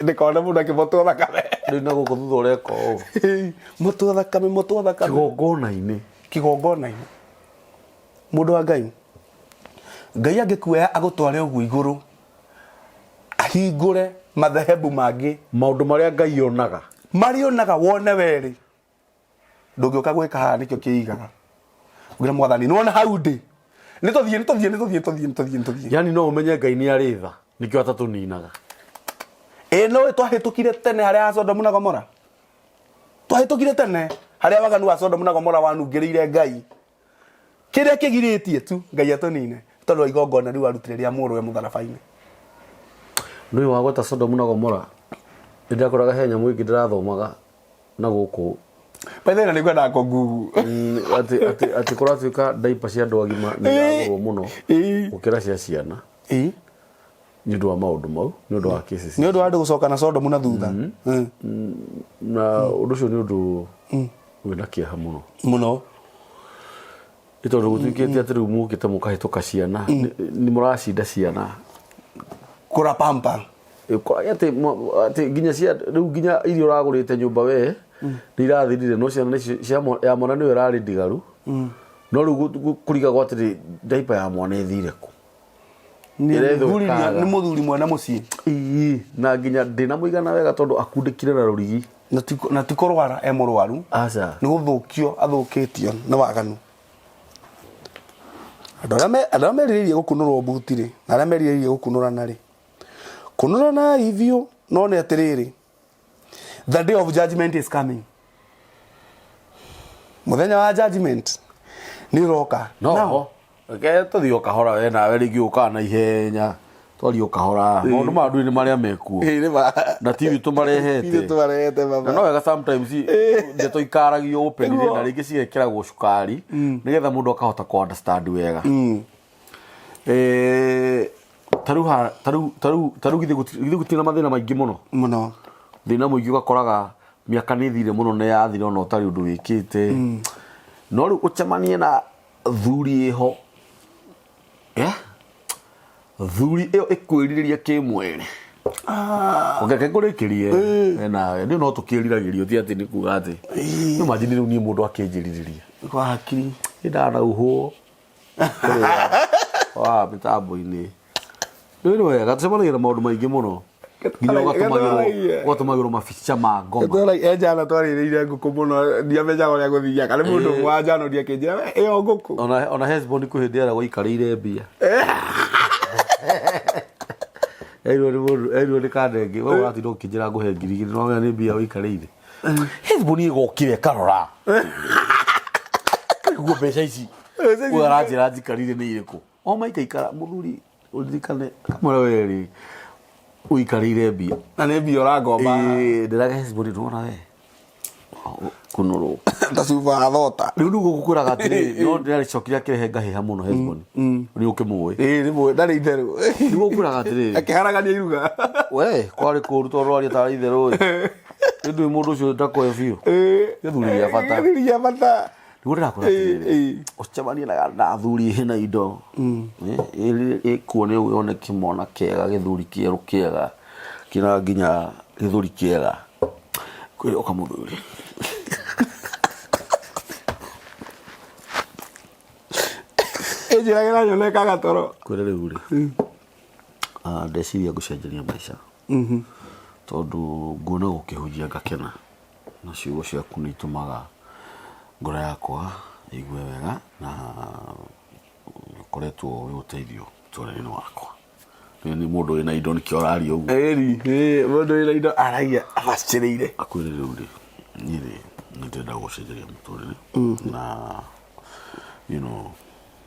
Ndĩkone mũndũ akĩmotwo thakame. Rĩu na gũkũ thutha ũreka ũũ. Motwo thakame, motwo thakame. Kĩgongona-inĩ. Kĩgongona-inĩ. Mũndũ wa Ngai, Ngai angĩkuoya agũtware ũguo igũrũ, ahingũre madhehebu mangĩ. Maũndũ marĩa Ngai onaga. Marĩa onaga wone werĩ. Ndũngĩũka gwĩka haha nĩkĩo kĩigaga. Ũngĩra mwathani, nĩwona hau ndĩ. Nĩtũthiĩ, nĩtũthiĩ, nĩtũthiĩ, nĩtũthiĩ, nĩtũthiĩ, nĩtũthiĩ. Yani no ũmenye Ngai nĩ arĩ tha, nĩkĩo atatũninaga. Ĩ no twahĩtũkire tene harĩa ha Sodomu na Gomora. Twahĩtũkire tene harĩa waganu wa Sodomu na Gomora wanungĩrĩire Ngai. Kĩrĩa kĩgirĩtie tu Ngai atũnine tondũ wa igongona rĩu arutire rĩa mũrũwe mũtharaba-inĩ. Nĩ wa gweta Sodomu na Gomora. Nĩ ndakoraga he nyamũ ĩngĩ ndĩrathomaga na gũkũ. By the way, na nĩngwendaga kũngugu. Atĩ kũratuĩka diaper cia andũ agima nĩ iragũrwo mũno gũkĩra cia ciana. Nĩ ũndũ wa maũndũ mau, nĩ ũndũ wa cases. Nĩ ũndũ wa andũ gũcoka na Sodomu na thutha. Na ũndũ ũcio nĩ ũndũ wĩna kĩeha mũno. Mũno. Nĩ tondũ gũtuĩkĩte atĩ rĩu mũkĩte mũkahĩtũka ciana, nĩ mũracinda ciana. Kũra pamper. Atĩ nginya cia rĩu nginya iria ũragũrĩte nyũmba we. Nĩ irathirire no ciana nĩcio ya mwana nĩyo ĩrarĩ ndigaru. No rĩu kũrigagwo atĩrĩ diaper ya mwana ĩthire kũ. Nĩ Ĩrethwo mũthuri ĩkaga. nĩ mũthuri mwene mũciĩ. Ii, na nginya ndĩna mũigana wega tondũ akundĩkire na rũrigi. Na ti kũrwara e mũrwaru. Aca. Nĩ gũthũkio athũkĩtio nĩ waganu. Andũ arĩa andũ arĩa merirĩirie gũkunũrwo mbuti rĩ, na arĩa merirĩirie gũkunũrana rĩ, kunũranai biũ, no nĩ atĩrĩrĩ, the day of judgment is coming. Mũthenya wa judgment nĩ ũroka. No Now, reke tũthiĩ o kahora we nawe rĩngĩ ũkaga na ihenya twarie o kahora maũndũ ma ndũire nĩ marĩa mekuo ĩĩ nĩ ma. Na ti ithuĩ tũmarehete. Ithuĩ tũmarehete baba. Na no wega sometimes ndeto ikaragio openly Nĩguo. na rĩngĩ cigekĩragwo cukari nĩgetha mũndũ akahota kũ understand wega. Tarĩu tarĩu tarĩu tarĩu githĩ githĩ gũtirĩ na mathĩna maingĩ mũno? Mũno. Thĩna mũingĩ ũgakoraga mĩaka nĩ ĩthire mũno na yathira ona ũtarĩ ũndũ wĩkĩte. No rĩu ũcemanie na thuri ĩho, Thuri ĩyo ĩkwĩrirĩria kĩmwĩrĩ. Reke ngũrĩkĩrie we nawe nĩ no tũkĩriragĩrio ti atĩ nĩ kuga atĩ no imagine rĩu niĩ mũndũ akĩnjĩrirĩria Kwa hakiri. Nĩ ndanauhwo kũrĩa wa mĩtambo-inĩ. Nĩ wega tũcemanagia na maũndũ maingĩ mũno nginya ũgatũmagĩrwo mabica ma ngoma. E njano twarĩrĩire ngũkũ mũno ndiamenyaga ũrĩa gũthiaga nĩ mũndũ ũmwe wa njano ndiakĩnjĩra "We, ĩyo ngũkũ." Ona Hesbon kwĩ hĩndĩ eragwo aikarĩire mbia. Erirwo nĩ mũndũ, erirwo nĩ Kandenge, we ũratinda ũkĩnjĩra ngũhe 2,000 no wamenya nĩ mbia ũikarĩire. Hesbon ĩgokire ĩkarora. Nĩguo mbeca ici ũyũ aranjĩra njikarire nĩ irĩkũ. O maikaikara mũthuri ũririkane kamwĩra we rĩ ũikarĩire mbia. Na nĩ mbia ũrangomba. Ĩĩ ndĩraga Hesbon ndwona we kunũrwo. Ta cuba wa thota. Rĩu nĩguo ngũkwĩraga atĩrĩrĩ no ndĩrarĩcokire akĩrehe ngahĩha mũno Hesbon. Nĩ ũkĩmũĩ. Ĩĩ nĩ mũĩ ndarĩ itherũ. Nĩguo ngũkwĩraga atĩrĩrĩ. Akĩharagania iruga. We kwarĩ kũru tondũ waria tarĩ itherũ ĩ. Rĩu ndũĩ mũndũ ũcio ndakoe biũ. Gĩthuri gĩa bata. Gĩthuri gĩa bata. Nĩguo ndĩrakwĩra atĩrĩrĩ ũcemanie na athuri ĩna indo ĩkuo nĩ yone kĩmwana kĩega gĩthuri kĩerũ kĩega kĩna nginya gĩthũri kĩega kwĩre ũka mũthuri. Ĩnjĩragĩra nyone kagatoro. Kwĩre rĩu rĩ ndeciria ngũcenjeria maica tondũ nguona gũkĩhunjia ngakena na ciugo ciaku nĩ itũmaga ngoro yakwa ĩigue wega na ũkoretwo wĩ ũteithio mũtũrĩre-inĩ wakwa. Nĩ mũndũ wĩna indo nĩkĩo ũraria ũguo. Ĩni, mũndũ wĩna indo aragia abacĩrĩire. Akwĩre rĩu rĩ, niĩ rĩ nĩ ndĩrenda gũcenjeria mũtũrĩre na you know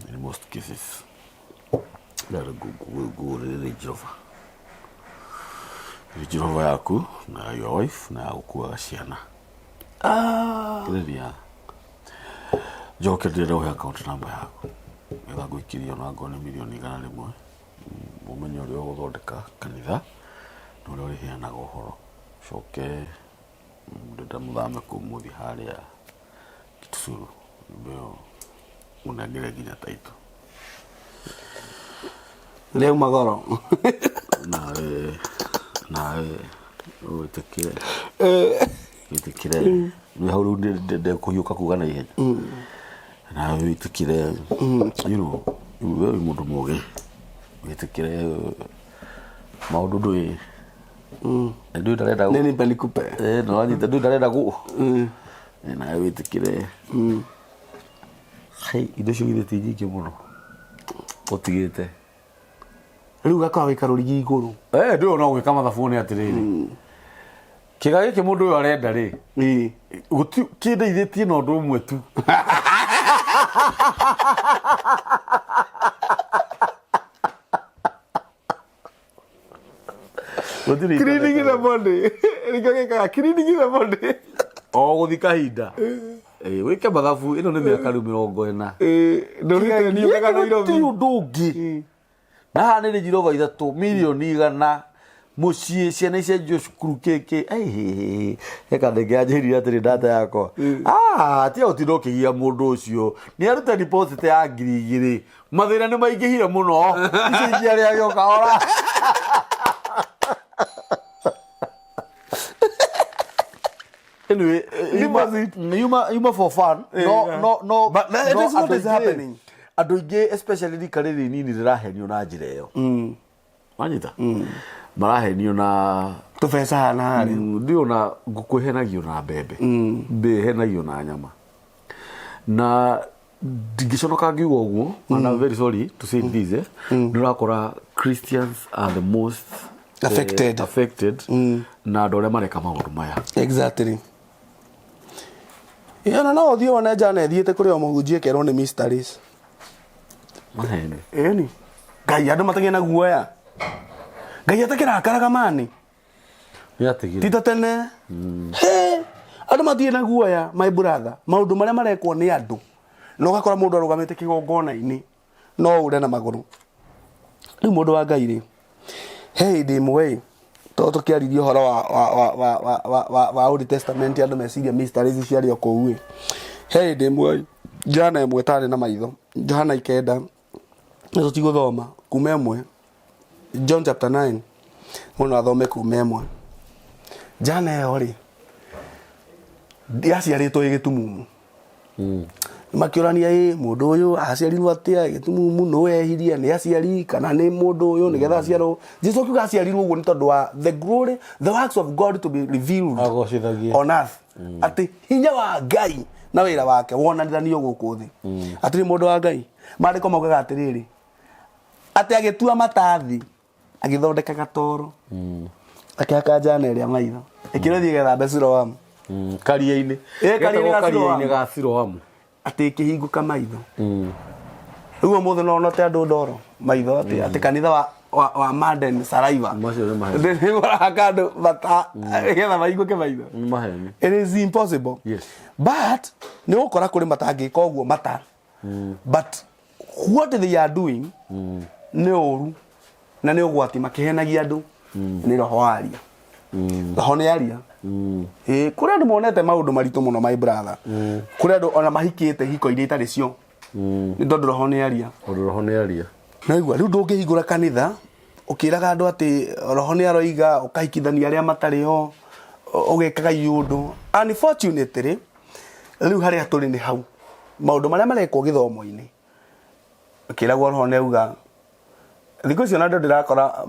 in most cases ndĩrenda ngũgũrĩre Range Rover. Range Rover yaku na ya your wife na ya gũkuaga ciana. Kĩrĩria njoke ndĩrenda ũhe account number yaku nĩgetha ngũikĩrie ona ngorwo nĩ mirioni 100 ũmenye ũrĩa ũgũthondeka kanitha na ũrĩa ũrĩheanaga ũhoro. Ũcoke ndĩrenda mũthame kũu mũthiĩ harĩa Kitucuru nyũmba ĩyo mũnengere nginya taitũ. Rĩauma goro. Nawe nawe wĩtĩkĩre wĩtĩkĩre nĩ hau rĩu ndekũhiũka kuga na ihenya. Nawe wĩtĩkĩre you know we wĩ mũndũ mũgĩ wĩtĩkĩre maũndũ ndũĩ ndũĩ ndarenda Nĩ nipe nikupe. Nĩ wanyita ndũĩ ndarenda gũ nawe wĩtĩkĩre Hei, indo icio githĩ ti nyingĩ mũno ũtigĩte. Rĩu gakoragwo wĩ karũrigi igũrũ. Ndũĩ ona ũgĩka mathabu nĩ atĩrĩrĩ kĩga gĩkĩ mũndũ ũyũ arenda rĩ kĩndeithĩtie na ũndũ ũmwe tu. Gũtirĩ Cleaning the body. Nĩkĩo gĩkaga cleaning the body. O gũthi kahinda wĩke mathabu ĩno nĩ mĩaka rĩu 40. Ndũrĩte niũkaga Nairobi. Gũtirĩ ũndũ ũngĩ. Na haha nĩ Range Rover 3 1,100,000 mũciĩ ciana icenjio cukuru kĩkĩ he kandenge yanjĩrire atĩrĩ data yakwa tiga gũtinda ũkĩgia mũndũ ũcio nĩ aruta deposit ya 2,000 mathĩna nĩ maingĩhire mũno icio ingĩ arĩa agĩoka ora. Anyway, Deposit. yuma for fun. No, Yeah. no, no. But that no, is what andũ is aingĩ- happening. Andũ aingĩ especially rika rĩrĩ inini rĩrahenio na njĩra ĩyo. Wanyita? Marahenio na Tũbeca hana harĩa. Ndio na ngũkũ ĩhenagio na mbembe. Mbĩ ĩhenagio na nyama. Na ndingĩconoka ngiuga ũguo, and I'm very sorry to say this, eh. Nĩ ũrakora Christians are the most Affected. Affected na andũ arĩa mareka maũndũ maya. Exactly. Ĩ, ona no ũthiĩ wone njana ĩthiĩte kũrĩ o mũhunjia ĩkerwo nĩ mysteries. Maheni. Ĩni. Ngai andũ matagĩa na guoya. Ngai atakĩrakaraga mani. Nĩatigire. Ti ta tene. He, andũ matirĩ na guoya my brother. Maũndũ marĩa marekwo nĩ andũ. Na ũgakora mũndũ arũgamĩte kĩgongona-inĩ no ũre na magũrũ. Rĩu mũndũ wa Ngai rĩ, he hĩndĩ ĩmwe ĩ, tondũ tũkĩaririe ũhoro wa Old Testament andũ meciria mysteries ciarĩ o kũu ĩ. He hĩndĩ ĩmwe njana ĩmwe ĩtarĩ na maitho, Johana 9, nĩ tũtigũthoma kuma 1, John chapter 9, mũndũ athome kuma 1. Njana ĩyo rĩ, yaciarĩtwo ĩ gĩtumumu. Makĩũrania ĩ mũndũ ũyũ aciarirwo atĩa gĩtumumu, nũ ehirie, nĩ aciari kana nĩ mũndũ ũyũ nĩgetha aciarwo. Jesu akiuga aciarirwo ũguo nĩ tondũ wa the glory, the works of God to be revealed Agocithagie. on earth. Atĩ hinya wa Ngai na wĩra wake wonanithanio gũkũ thĩ. Atĩrĩ mũndũ wa Ngai, maandĩko maugaga atĩrĩrĩ, atĩ agĩtua matathi, agĩthondeka gatoro, akĩhaka njana ĩrĩa maitho, ĩkĩrwo ĩthiĩ ĩgethambe Siloamu. Karia-inĩ. Ĩ, karia-inĩ ga Getagwo Siloamu. karia-inĩ ga Siloamu. Atĩ ĩkĩhingũka maitho. Rĩu ũmũthĩ no ũnote andũ ndoro maitho atĩ kanitha wa Maden Saraiva. Macio nĩ maheni. Nĩ marahaka andũ mata nĩgetha mahingũke maitho. Nĩ maheni. It is impossible. Yes. But nĩ ũgũkora kũrĩ matangĩka ũguo mata. But what they are doing nĩ ũru na nĩ ũgwati makĩhenagia andũ nĩ roho aria. Roho nĩ aria. Ĩ, kũrĩ andũ monete maũndũ maritũ mũno my brother. Kũrĩ andũ ona mahikĩte hiko iria itarĩ cio. Nĩ tondũ roho nĩ aria. Tondũ roho nĩ aria. Naigua rĩu ndũngĩhingũra kanitha ũkĩraga andũ atĩ roho nĩ aroiga, ũkahikithania arĩa matarĩ ho, ũgekaga iũndũ. Unfortunately, rĩu harĩa tũrĩ nĩ hau. Maũndũ marĩa marekwo gĩthomo-inĩ, ũkĩragwo roho nĩ auga, thikũ icio na andũ ndĩrakora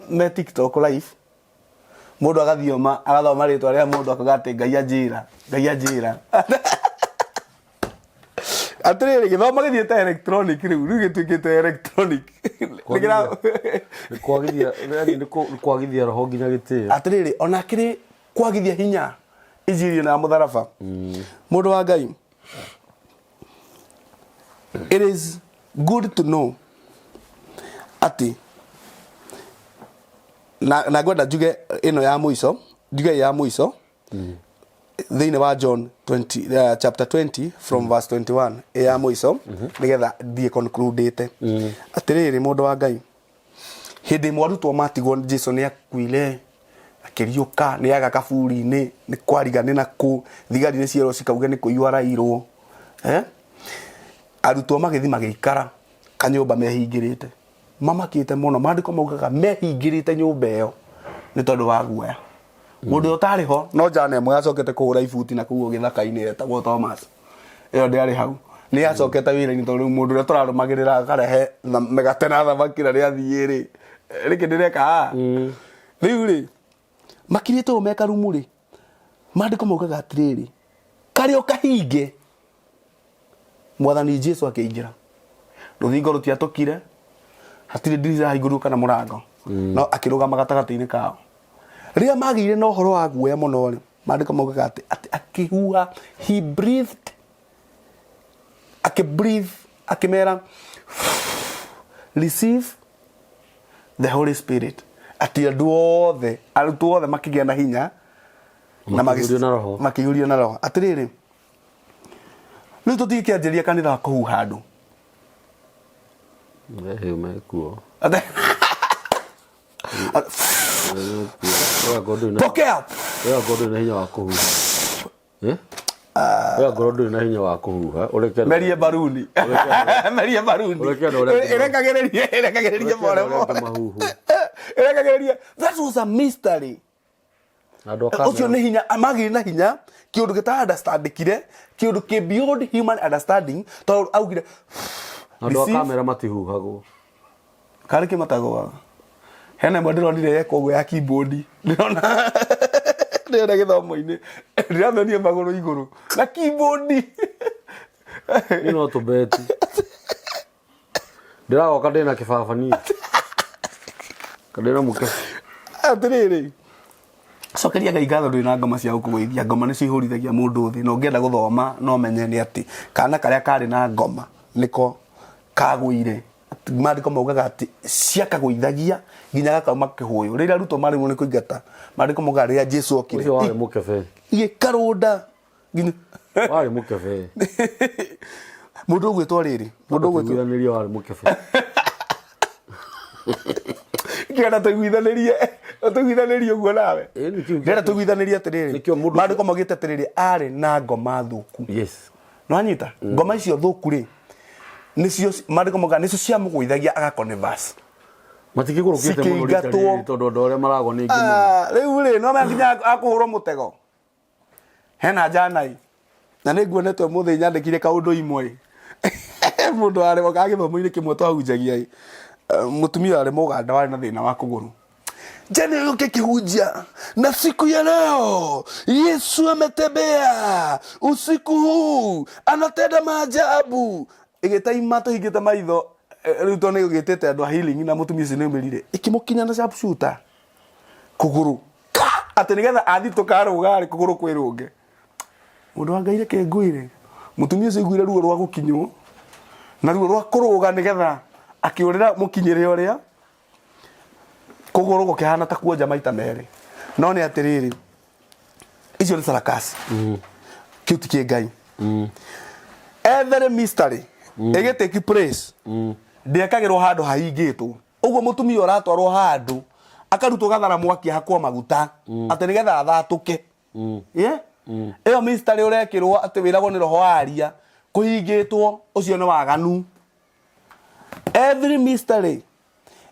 me TikTok live, mũndũ agathioma agathoma rĩtwa rĩa mũndũ akauga atĩ Ngai anjĩra, Ngai anjĩra. Atĩrĩrĩ, gĩthomo gĩthiĩte electronic rĩu, rĩu gĩtuĩkĩte electronic. Nĩ kwagithia, yani nĩ kwagithia roho nginya gĩtĩo. Atĩrĩrĩ, ona kĩrĩ kwagithia hinya injiri ĩno ya mũtharaba. Mũndũ wa Ngai, it is good to know atĩ na ngwenda njuge ĩno ya mũico, njuge ya mũico thĩinĩ wa John 20, chapter 20 from verse 21, ĩ ya mũico nĩgetha thiĩ conclude-ĩte. Atĩrĩrĩ mũndũ wa Ngai, hĩndĩ ĩmwe arutwo matigwo Jesu nĩ akuire akĩriũka, nĩ aga kaburi-inĩ, nĩ kwariga nĩ nakũ, thigari nĩ cierwo cikauge nĩ kũiywo arairwo. Arutwo magĩthiĩ magĩikara kanyũmba mehingĩrĩte, mamakĩte mũno. Maandĩko maugaga mehingĩrĩte nyũmba ĩyo nĩ tondũ wa guoya. Mũndũ ũyũ ũtarĩ ho no njana ĩmwe yacokete kũhũra ibuti na kũu gĩthaka-inĩ etagwo Thomas, ĩyo ndĩarĩ hau, nĩ yacokete wĩra-inĩ tondũ rĩu mũndũ ũrĩa tũrarũmagĩrĩra akarehe mĩgate na thamaki na nĩathiĩ rĩ, rĩkĩ ndĩreka haha? Rĩu rĩ, makirĩte ũũ me karumu rĩ, maandĩko maugaga atĩrĩrĩ, karĩ o kahinge Mwathani Jesu akĩingĩra, rũthingo rũtiatũkire, hatirĩ ndirica yahingũrirwo kana mũrango, no akĩrũgama gatagatĩ-inĩ kao. Rĩrĩa magĩire na ũhoro wa guoya mũno rĩ, maandĩko maugaga atĩ akĩhuha, he breathed, akĩbreathe, akĩmera receive the Holy Spirit, atĩ andũ othe, arutwo othe makĩgĩa na hinya na Makĩiyũrio na Roho. makĩiyũrio na Roho. Atĩrĩrĩ, rĩu tũtingĩkĩanjĩria kanitha wa kũhuha andũ. Ehe, mekuo. Pokea. Wewe ngorwo ndũrĩ na hinya wa kũhuha. Wewe ngorwo ndũrĩ na hinya wa kũhuha, ũreke Merie baruni. Merie baruni. Ũreke andũ arĩa angĩ Ĩrekagĩrĩria, ĩrekagĩrĩria Ũreke andũ pole arĩa angĩ pole. mahuhu. Ĩrekagĩrĩria. That was a mystery. Na andũ a kamera. Ũcio nĩ hinya magĩrĩ na hinya kĩũndũ gĩta understandikire, kĩũndũ kĩ beyond human understanding, tondũ augire Na andũ a receive. Kamera matihuhagwo. Karĩ kĩ matagwaga? Hena ĩmwe ndĩronire yeka ũguo ya keyboard, ndĩrona ndĩrona gĩthomo-inĩ, ndĩramĩonie magũrũ igũrũ na keyboard. Niĩ no tũbeti ndĩragoka ndĩna kĩbaba niĩ ndĩna mũke. Atĩrĩrĩ, cokeria Ngai ngatho ndũrĩ na ngoma cia gũkũgũithia. Ngoma nĩcio ihũrithagia mũndũ thĩ, na ũngĩenda gũthoma no menye nĩ atĩ kana karĩa karĩ na ngoma nĩko kagũire. Maandĩko maugaga atĩ ciakagũithagia nginya gakauma kĩhũyũ. Rĩrĩa arutwo maremwo nĩ kũingata, maandĩko maugaga rĩrĩa Jesu okire Ũcio warĩ mũkebe. Igĩkarũnda nginya Warĩ mũkebe. Mũndũ ũgwĩtwo rĩrĩ, mũndũ ũgwĩtwo Tũiguithanĩrie, warĩ mũkebe. Kĩenda tũiguithanĩrie, tũiguithanĩrie ũguo nawe. Ĩĩ, nĩkĩo. Ndĩrenda tũiguithanĩrie atĩrĩrĩ, Nĩkĩo mũndũ- maandĩko maugĩte atĩrĩrĩ, arĩ na ngoma thũku. Nĩwanyita? Ngoma icio thũku rĩ, nĩcio maandĩko maugaga nĩcio ciamũgũithagia agakonivas. Matikĩgũrũkĩte mũno rita Cikĩingatwo. rĩrĩ tondũ andũ arĩa maragwa nĩ aingĩ mũno. Ah, rĩu rĩ, no nginya akũhũrwo mũtego. Hena njanai na nĩ nguonete ũmũthĩ nyandĩkire kaũndũ imwe mũndũ warĩ wokaga gĩthomo-inĩ kĩmwe twahunjagia ĩ. Eh, mũtumia warĩ mũganda warĩ na thĩna wa kũgũrũ. Jana yoke kihunjia na siku ya leo Yesu ametembea usiku huu anatenda maajabu. Ĩgĩtaima tũhingĩte maitho, eh, rĩu tondũ nĩ gũgĩtĩte andũ a healing na mũtumia ũcio nĩ aumĩrire ĩkĩmũkinya na sharpshooter kũgũrũ ka atĩ nĩgetha athitũka arũga rĩ kũgũrũ kwĩrũnge. Mũndũ wa Ngai, reke ngwĩre, mũtumia ũcio aiguire ruo rwa gũkinywo na ruo rwa kũrũga nĩgetha akĩũrĩra mũkinyĩre ũrĩa kũgũrũ gũkĩhana ta kuonja maita merĩ. No nĩ atĩrĩrĩ, icio nĩ sarakasi, kĩu ti kĩ Ngai. Every mystery ĩgĩ take place ndĩekagĩrwo handũ hahingĩtwo ũguo. Mũtumia ũratwarwo handũ akarutwo gathara mwaki ahakwo maguta atĩ nĩgetha athatũke. Yeah? Ĩyo mystery ũrekĩrwo atĩ wĩragwo nĩ roho waria kũhingĩtwo, ũcio nĩ waganu. Every mystery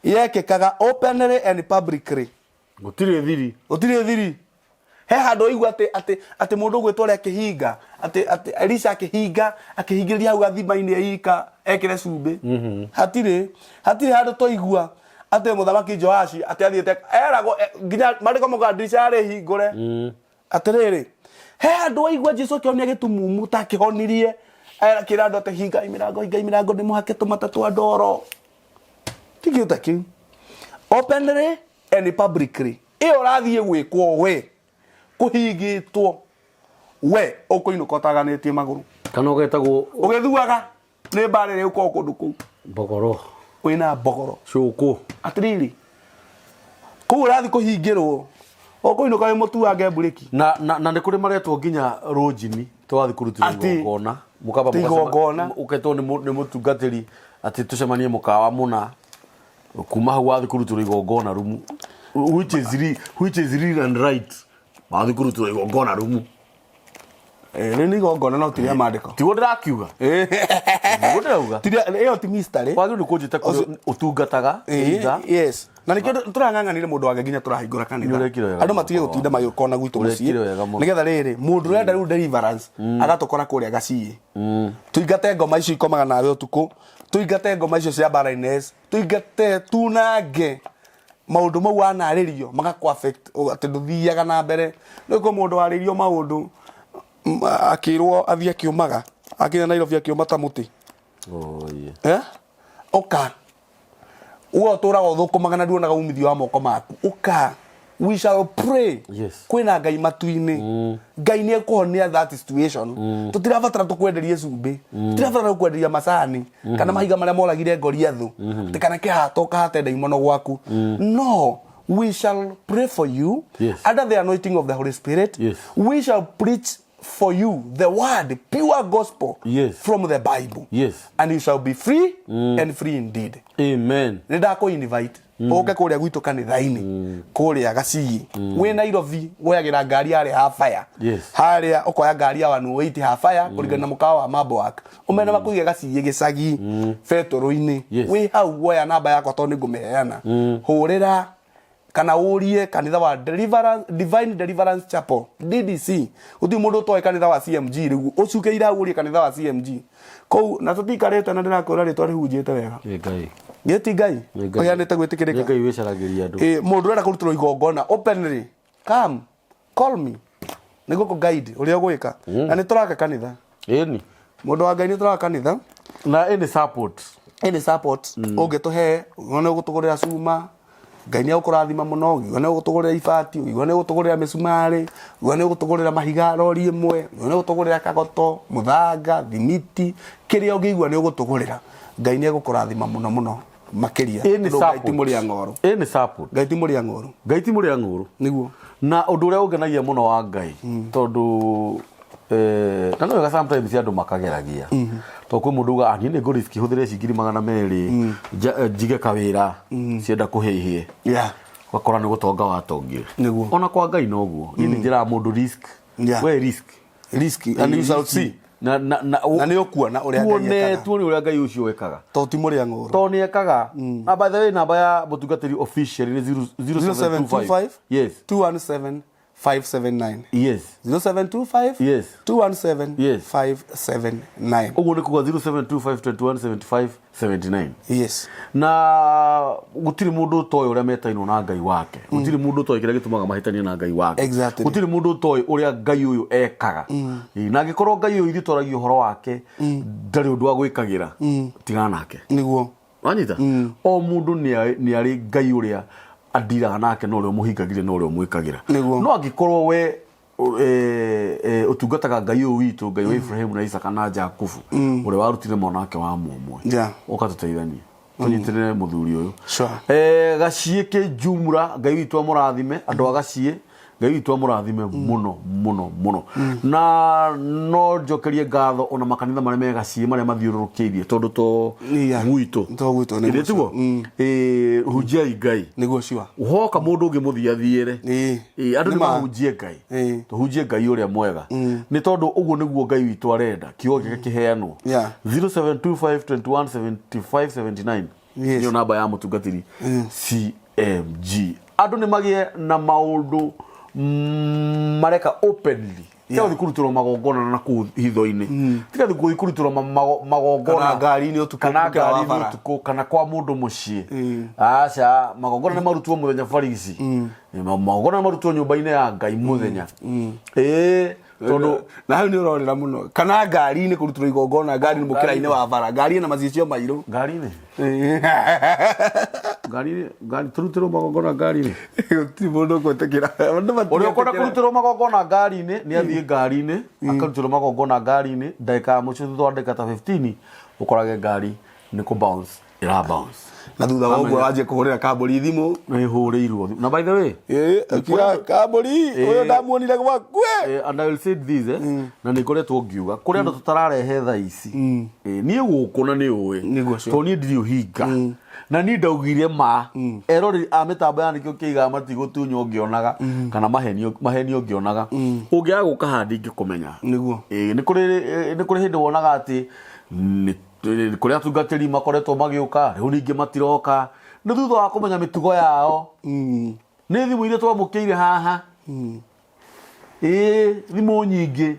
yekĩkaga openly and publicly. Gũtirĩ thiri. Gũtirĩ thiri. He handũ waigua atĩ mũndũ ũgwĩtwo ũrĩa akĩhinga atĩ Elisha akĩhinga akĩhingĩrĩria hau gathima-inĩ ika ekĩre cumbĩ? Hatirĩ handũ twaigua atĩ mũthamaki Joashi atĩ athiĩte eragwo, nginya marĩko maugaga ndirica yarĩ hingũre. Atĩrĩrĩ, he handũ waigua Jesu akĩhonia gĩtumumu ta akĩhonirie akĩra andũ atĩ hingai mĩrango, hingai mĩrango, nĩ mũhake tũmata twa ndoro? Ti kĩndũ ta kĩu. Openly and publicly ĩyo ũrathiĩ gwĩkwo we kũhingĩtwo, we ũkũinũka ũtaganĩtie magũrũ. Kana ũgetagwo ũgĩthuaga nĩ mbara ĩrĩa ĩgũkorwo kũndũ kũu. Mbogoro. Wĩna mbogoro. Cũkũ. Atĩrĩrĩ, kũu ũrathiĩ kũhingĩrwo ũkũinũka wĩ mũtuange mburĩki. Na nĩ kũrĩ maretwo nginya rũnjini tũrathiĩ kũrutĩrwo Atĩ- igongona mũkamba. Ti igongona. Ũketwo nĩ mũtungatĩri atĩ tũcemanie mũkawa mũna, kuma hau wathiĩ kũrutĩrwo igongona rumu, which is real and right. Wathiĩ kũrutĩrwo igongona rumu. Eh, rĩu nĩ igongona no ti rĩa maandĩko. Tiguo ndĩrakiuga, tiguo ndĩrauga. Ĩyo ti mystery. Wagĩrĩirwo nĩ kũnjĩta kũrĩa ũtungataga either. Yes, na nĩkĩo tũrang'ang'anire mũndũ wake nginya tũrahingũra kanitha. Nĩũrekire wega Andũ mũno. matige gũtinda magĩũka ona gwitũ mũciĩ, Ũrekire wega mũno. nĩgetha rĩrĩ mũndũ ũrenda rĩu deliverance agatũkora kũrĩa gaciĩ. Tũingate ngoma icio ikomaga nawe ũtukũ, tũingate ngoma icio cia barrenness, tũingate tunange maũndũ mau wanarĩrio magakũ affect atĩ ndũthiaga na mbere. Rĩu kwĩ mũndũ warĩirio maũndũ, akĩrwo athiĩ akĩũmaga, akinya Nairobi akĩũma ta mũtĩ. Oh, yeah. Eh? Ũka we ũtũraga ũthũkũmaga na nduonaga umithio wa moko maku, ũka, we shall pray. Kwĩna Ngai matu-inĩ. Ngai nĩ ekũhonia that situation. Tũtirabatara tũkwenderie cumbĩ, tũtirabatara gũkwenderia macani kana mahiga marĩa moragire Goliathu, atĩ kana kĩhato ũkahate ndaimono gwaku. No we shall pray for you under the anointing of the Holy Spirit. We shall preach for you the word, pure gospel from the Bible, and you shall be free and free indeed. Amen. Nĩ ndakũ invite ũke kũrĩa gwitũ kanitha-inĩ kũrĩa Gacigi. Wĩ Nairobi woyagĩra ngari yarĩ Hafaya. Harĩa ũkoya ngari ya 108 Hafaya kũringana na mũkawa wa Mabwak, ũmene makũige Gacigi gĩcagi betũrũ-inĩ. Wĩ hau woya namba yakwa tondũ nĩ ngũmĩheana, hũrĩra. Kana ũrie kanitha wa Deliverance, Divine Deliverance Chapel, DDC. Gũtirĩ mũndũ ũtoĩ kanitha wa CMG rĩu. Ũcukĩire hau ũrie kanitha wa CMG. Kũu na tũtikarĩte na ndĩrakwĩra rĩtwa rĩhunjĩte wega. Nĩ Ngai. Gĩti Ngai. Nĩ Ngai. Ũheanĩte Nĩ gwĩtĩkĩrĩka. Ngai wĩcaragĩria andũ. Ĩ, mũndũ ũrenda kũrutĩrwo igongona openly come call me nĩguo kũ guide ũrĩa ũgwĩka na nĩ tũraka kanitha. Ĩni. Mũndũ wa Ngai, nĩ tũraka kanitha. Na any support. Any support ũngĩtũhe, ũngĩona nĩ ũgũtũgũrĩra cuma, Ngai nĩ egũkũrathima mũno. Ũngĩigua nĩ ũgũtũgũrĩra ibati, ũngĩigua nĩ ũgũtũgũrĩra mĩcumarĩ, ũngĩigua nĩ ũgũtũgũrĩra mahiga rori ĩmwe, ũngĩigua nĩ ũgũtũgũrĩra kagoto, mũthanga, thimiti, kĩrĩa ũngĩigua nĩ ũgũtũgũrĩra, Ngai nĩ egũkũrathima mũno mũno makĩria. Any Tondũ Ngai ti support. mũrĩa ng'oro. Any support. Ngai ti mũrĩa ng'oro. Ngai ti mũrĩa ng'ũrũ. Nĩguo. Na ũndũ ũrĩa ũngenagia mũno wa Ngai, tondũ na no wega sometimes andũ makageragia, tondũ kwĩ mũndũ uga, "Ah, niĩ nĩ ngũ hũthĩre ici 200,000 njige kawĩra cienda kũhĩhie." Ũgakora nĩ gũtonga watongire. Ona kwa Ngai noguo, niĩ nĩ njĩraga mũndũ risk. We risk. Risk and you shall see. Na Na nĩ ũkuona ũrĩa Ngai tuone ekaga. Tuone ũrĩa Ngai ũcio ekaga. Tondũ ti mũrĩa ng'ũrũ. Tondũ nĩ ekaga. Na by the way, namba ya mũtungatĩri officially nĩ 0725 0725 yes 217 579. 0725 217 579. Ũguo nĩ kuga 0725217579. Yes. Na gũtirĩ mũndũ ũtoĩ ũrĩa metainwo na Ngai wake, gũtirĩ mũndũ ũtoĩ kĩrĩa gĩtũmaga mahĩtanie na Ngai wake. Gũtirĩ mũndũ ũtoĩ ũrĩa Ngai ũyũ ekaga. Ĩĩ, na angĩkorwo Ngai ũyũ ithuĩ twaragia ũhoro wake ndarĩ ũndũ wa gwĩkagĩra, tigana nake. Wanyita, o mũndũ nĩ arĩ Ngai ũrĩa andiraga nake na ũrĩa ũmũhingagĩria na ũrĩa ũmwĩkagĩra. No angĩkorwo we ũtungataga Ngai ũyũ witũ, Ngai wa Ibrahimu na Isaka na Jakubu, ũrĩa warutire mwana wake wa mũmwe, ũka tũteithanie tũnyitĩrĩre mũthuri ũyũ. Gaciĩ kĩ jumla, Ngai witũ amũrathime. Andũ a Gaciĩ, Ngai witũ amũrathime mũno mũno mũno. Na no njokerie ngatho ona makanitha marĩa me Gaciĩ marĩa mathiũrũrũkĩirie, tondũ to gwitũ. To gwitũ, nĩguo. Ĩrĩ tiguo? Hunjiai Ngai. Nĩguo, sure. Hoka mũndũ ũngĩ mũthiathiĩre. Ĩĩ, andũ Nĩ nĩ ma. mahunjie Ngai. Tũhunjie Ngai ũrĩa mwega, nĩ tondũ ũguo nĩguo Ngai witũ arenda kiugo gĩake kĩheanwo. 0725217579 nĩyo namba ya mũtungatĩri CMG. Andũ nĩ magĩe na maũndũ mareka openly. Tiga gũthiĩ kũrutĩrwo magongona na kũu hitho-inĩ, tiga gũthiĩ kũrutĩrwo magongona Kana ngari-inĩ ũtukũ, kana mũkĩra wa ngari-inĩ bara. ũtukũ, kana kwa mũndũ mũciĩ. Aca, magongona nĩ marutwo mũthenya barigici. Magongona nĩ marutwo nyũmba-inĩ ya Ngai mũthenya. Ĩĩ, tondũ Na hau nĩ ũrorera mũno, kana ngari-inĩ kũrutĩrwo igongona ngari-inĩ mũkĩra-inĩ wa bara, ngari ĩna macicio mairũ. Ngari-inĩ, ngari-inĩ, ngari tũrutĩrwo magongona ngari-inĩ. Gũtirĩ mũndũ ũgwĩtĩkĩra. Andũ Ũrĩa ũkwenda matingĩtĩkĩra. Kũrutĩrwo magongona ngari-inĩ nĩ athiĩ ngari-inĩ akarutĩrwo magongona ngari-inĩ. Ndagĩka ya mũico, thutha wa ndagĩka ta 15, ũkorage ngari nĩ kũ bounce ĩra bounce. Na thutha wa ũguo wanjie kũhũrĩra kambũri thimũ. Nĩ ĩhũrĩirwo na by the way, Ĩĩ, kambũri ũyũ ndamuonire gwaku. And I will say this, na nĩ ngoretwo ngiuga kũrĩ andũ tũtararehe thaa ici. Niĩ gũkũ na nĩ ũĩ Nĩguo cio. tondũ niĩ ndirĩ ũhinga na niĩ ndaugire ma eroreri a mĩtambo ya nĩkĩo kĩigaga matigũtunywo ngĩonaga kana mahenio mahenio ngĩonaga ũngĩaga gũka haha ndingĩkũmenya. Ĩĩ, nĩ kũrĩ hĩndĩ wonaga atĩ nĩ kũrĩ atungatĩri makoretwo magĩũka, rĩu ningĩ matiroka, nĩ thutha wa kũmenya mĩtugo yao. Nĩ thimũ iria twamũkĩire haha, ĩĩ, thimũ nyingĩ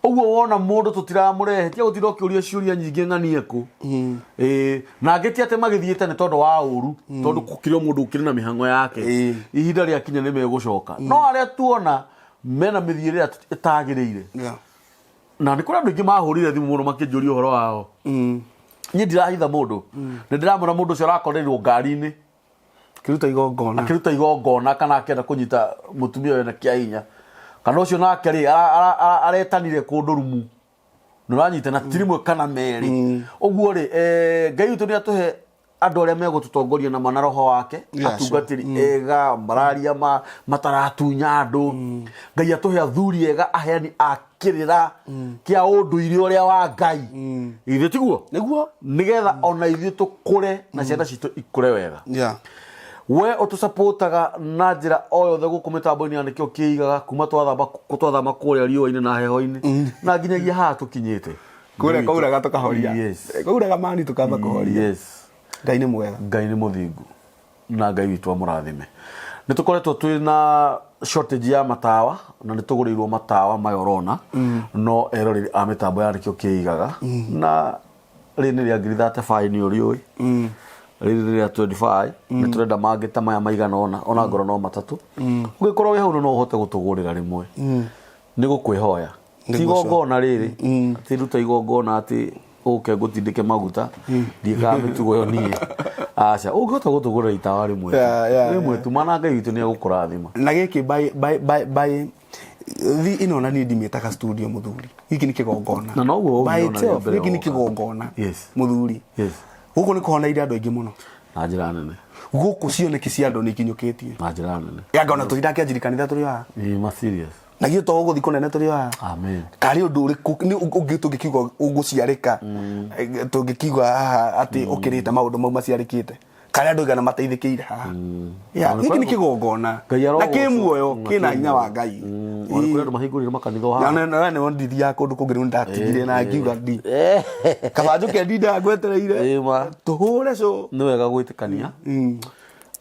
ũguo wona mũndũ tũtiramũrehe tiga gũtinda ũkĩũria ciũria nyingĩ ng'anie kũ. Ĩĩ, na angĩ ti atĩ magĩthiĩte nĩ tondũ wa ũru, tondũ gũkĩrĩ o mũndũ ũkĩrĩ na mĩhang'o yake. Ihinda rĩakinya nĩ megũcoka, no arĩa tuona mena mĩthiĩre ĩrĩa ĩtagĩrĩire. Na nĩ kũrĩ andũ aingĩ mahũrire thimũ mũno makĩnjũria ũhoro wao. Niĩ ndirahitha mũndũ, nĩ ndĩramwĩra mũndũ ũcio arakoreirwo ngari-inĩ Kĩruta igongona. Akĩruta igongona kana akĩenda kũnyita mũtumia wena kĩa hinya, kana ũcio nake rĩ aretanire kũndũ rumu nĩ ũranyita na ti rĩmwe kana merĩ. Ũguo rĩ, Ngai witũ nĩ atũhe andũ arĩa megũtũtongoria na mana roho wake, atungatĩri ega mararia ma mataratunya andũ. Ngai atũhe athuri ega, aheani a kĩrĩra kĩa ũndũire ũrĩa wa Ngai. Ithuĩ tiguo? Nĩguo. Nĩgetha ona ithuĩ tũkũre na ciana citũ ikũre wega. We ũtũcapotaga na njĩra o yothe gũkũ mĩtambo-inĩ ya nĩkĩo kĩigaga kuma twathama kũrĩa riũa-inĩ na heho-inĩ na nginyagia haha tũkinyĩte. Kũrĩa kwauraga tũkahoria. Kwauraga mani tũkamba kũhoria. Ngai nĩ mwega. Ngai nĩ mũthingu na Ngai witũ amũrathime. Nĩ tũkoretwo twĩ na shortage ya matawa na nĩ tũgũrĩirwo matawa maya ũrona no eroreri a mĩtambo ya nĩkĩo kĩigaga na rĩrĩ nĩ rĩa ngiri 35 nĩ ũrĩũĩ rĩrĩ nĩ rĩa 25 nĩ tũrenda mangĩ ta maya maigana ũna ona ngorwo no matatũ ũngĩkorwo wĩ hau no ũhote gũtũgũrĩra rĩmwe nĩ gũkwĩhoya ti Nĩguo igongona rĩrĩ atĩ ruta igongona atĩ ũke ngũtindĩke maguta ndiĩkaga mĩtugo ĩyo niĩ aca ũngĩhota gũtũgũrĩra itawa rĩmwe tu. Yeah, rĩmwe tu mana Ngai witũ nĩ egũkũrathima Na gĩkĩ by thi ĩno na niĩ ndimĩtaga studio mũthuri gĩkĩ nĩ kĩgongona. Na noguo By ũngĩona rĩa itself, mbere gĩkĩ nĩ woka. kĩgongona Yes. mũthuri Yes. gũkũ nĩ kũhoneire andũ aingĩ mũno Na njĩra nene. Gũkũ cioneki cia andũ nĩ ikinyũkĩtie. Na njĩra nene. Yanga ona tũtindakĩanjiri kanitha tũrĩ o haha. Ĩ ma serious. Na githĩ to gũgũthiĩ kũnene tũrĩ o haha. Amen. Karĩ ũndũ ũrĩkũ nĩ ũngĩ tũngĩkiuga ũgũciarĩka tũngĩkiuga haha atĩ ũkĩrĩte maũndũ mau maciarĩkĩte karĩ andũ aigana mateithĩkĩire haha. Yeah, Ona gĩkĩ nĩ kũrĩ- kĩgongona Ngai na arogocwo. kĩ muoyo Na kĩna kĩ hinya wa muoyo. Ngai. Ona kũrĩ andũ mahingũrire makanitha o haha. Na na nĩ ndithiaga kũndũ kũngĩ rĩu ndatigire na ngiuga ndi kaba njũke ndindaga ngwetereire Ĩ ma. tũhũre cũ. Nĩ wega gwĩtĩkania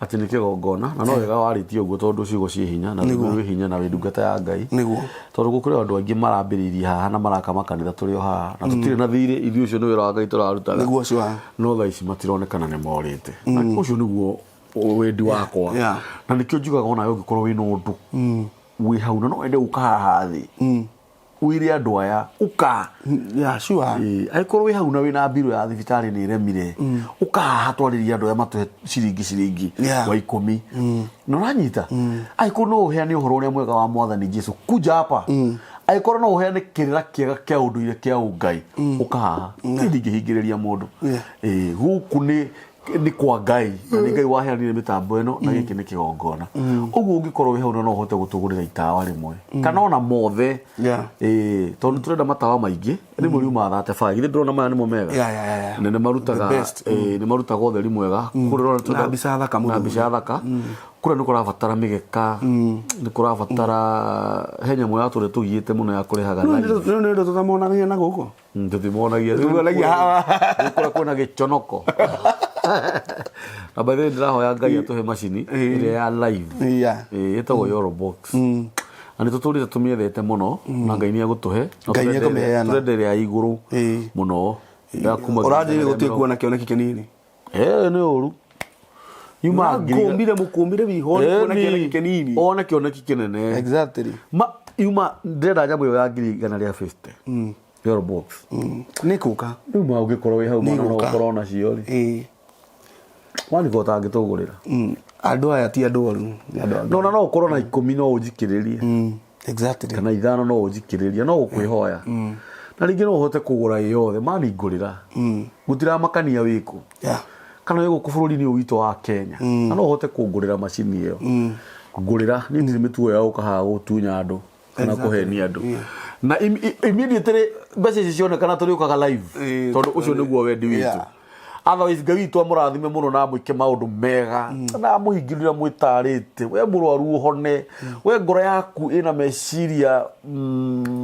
atĩ nĩ kĩgongona na no wega warĩtie ũguo tondũ ciugo ciĩ hinya na Nĩguo. wĩ hinya na wĩ ndungata ya Ngai. Nĩguo. Tondũ gũkũrĩ andũ aingĩ marambĩrĩirie haha na maraka makanitha tũrĩ o haha na tũtirĩ na thirĩ ithuĩ ũcio nĩ wĩra wa Ngai tũrarutaga. Nĩguo ũcio wa. No thaa ici matironekana nĩ morĩte. Na ũcio nĩguo wendi wakwa. Yeah. Na nĩkĩo njugaga onawe ũngĩkorwo wĩna ũndũ wĩ hau na no wende gũka haha thĩ wĩre andũ aya ũka. Yeah, sure. Ĩĩ, angĩkorwo wĩ hau na wĩna mbirũ ya thibitarĩ nĩ ĩremire ũka haha twarĩrie andũ aya matũhe ciringi ciringi Yeah. wa ikũmi na ũranyita angĩkorwo no ũheane ũhoro ũrĩa mwega wa mwathani Jesu kuja hapa angĩkorwo no ũheane kĩrĩra kĩega kĩa ũndũire kĩa ũngai ũka haha niĩ ndingĩhingĩrĩria mũndũ. Yeah. Ĩĩ, gũkũ nĩ nĩ kwa Ngai na nĩ Ngai waheanire mĩtambo ĩno na gĩkĩ nĩ kĩgongona ũguo ũngĩkorwo wĩ hau na no ũhote gũtũgũrĩra itawa rĩmwe kana ona mothe. Yeah. Ĩĩ, tondũ nĩ tũrenda matawa maingĩ rĩmwe riuma thate baĩ githĩ ndĩrona maya nĩmo mega. Yeah. Na nĩ marutaga The best. Ĩĩ, nĩ marutaga ũtheri mwega kũrĩa ũrona Na mbica thaka na mũno. mbica thaka kũrĩa nĩ kũrabatara mĩgeka nĩ kũrabatara he nyamũ ya tũrĩa tũgiĩte mũno ya kũrehaga live. Rĩu nĩ ũndũ tũtamonagia na gũkũ. Tũtimonagia. Tũtimonagia haha. Kũrĩa kwĩna gĩconoko na by the way ndĩrahoya Ngai atũhe macini ĩrĩa ya live. Yeah. Ĩĩ, ĩtagwo Yoro Box na nĩ tũtũrĩte tũmĩethete mũno na Ngai nĩ egũtũhe Na Ngai nĩ ekũmĩheana. tũrenda ĩrĩa ya igũrũ Ĩĩ. mũno ya kuma Ũranjĩrire gũtirĩ kuona kĩoneki kĩnini. Ĩĩ, nĩ ũru yuma ngiri Kũmbire mũkũmbire wiho nĩ kuona Ĩni, kĩoneki kĩnini. one kĩoneki kĩnene. Exactly. Ma yuma ndĩrenda nyamũ ĩyo ya ngiri igana rĩa 50 Yoro Box. Nĩ kũka. Rĩu ma ũngĩkorwo wĩ hau mwana no Nĩgũka. ũkorwo nacio rĩ Ĩĩ. wanĩka ũtangĩtũgũrĩra. Andũ aya ti andũ oru nĩ andũ a No na no ũkorwo na ikũmi no ũnjikĩrĩrie. Exactly. Kana ithano no ũnjikĩrĩrie no gũkwĩhoya na rĩngĩ no ũhote kũgũra ĩ yothe mani ngũrĩra gũtiramakania wĩkũ Yeah. kana wĩ gũkũ bũrũri-inĩ ũyũ witũ wa Kenya na no ũhote kũngũrĩra macini ĩyo ngũrĩra niĩ ndirĩ mĩtugo ya gũka haha gũtunya andũ kana Exactly. kũhenia andũ Yeah. na immediately mbeca ici cionekana tũrĩũkaga live Ĩĩ, tondũ ũcio nĩguo wendi witũ. Yeah. Otherwise Ngai witũ amũrathime mũno na amwĩke maũndũ mega na amũhingĩrĩra mwĩtarĩte we mũrwaru ũhone we ngoro yaku ĩna meciria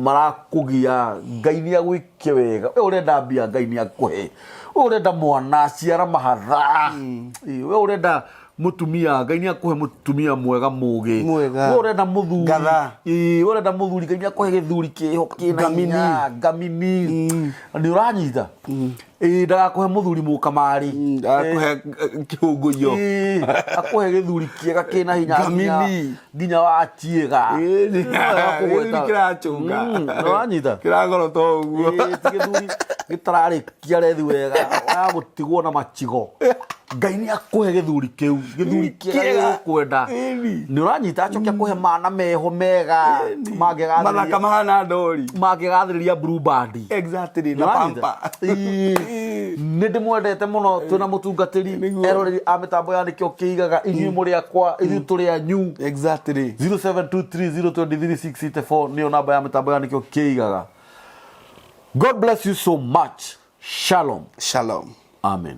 marakũgia Ngai nĩ agwĩke wega we ũrenda mbia Ngai nĩ akũhe we ũrenda mwana ciara mahatha. Ĩĩ, we ũrenda mũtumia Ngai nĩ akũhe mũtumia mwega mũgĩ Mwega. we ũrenda mũthuri Ngatha. Ĩĩ, we ũrenda mũthuri Ngai nĩ akũhe gĩthuri kĩho kĩna Ngamini. hinya ngamini nĩ ũranyita ĩĩ ndagakũhe mũthuri mũkamarĩ Akũhe kĩhũngũyo. Ĩĩ, akũhe gĩthuri kĩega kĩna hinya Ngamini. nginya wachiĩga Ĩĩ, kĩracũnga. Nĩũranyita Kĩragorota ũguo. Ĩĩ, ti gĩthuri gĩtararĩkia rethi wega wa gũtigwo na machigo Ngai nĩ akũhe gĩthuri kĩu gĩthuri kĩega Kĩega. gĩgũkwenda Ĩni. nĩ ũranyita acoke akũhe mana meho mega Mathaka mangĩgathĩrĩria mahana ndori. mangĩgathĩrĩria Blue Band. Exactly na Nĩũranyita? pampa. Ĩĩ. Nĩ ndĩmwendete mũno twĩna mũtungatĩri Nĩguo. eroreri a mĩtambo ya nĩkĩo kĩigaga inyuĩ mũrĩ akwa ithuĩ tũrĩ anyu. Exactly. 0723023684 nĩyo namba ya mĩtambo ya nĩkĩo kĩigaga. God bless you so much. Shalom. Shalom. Amen.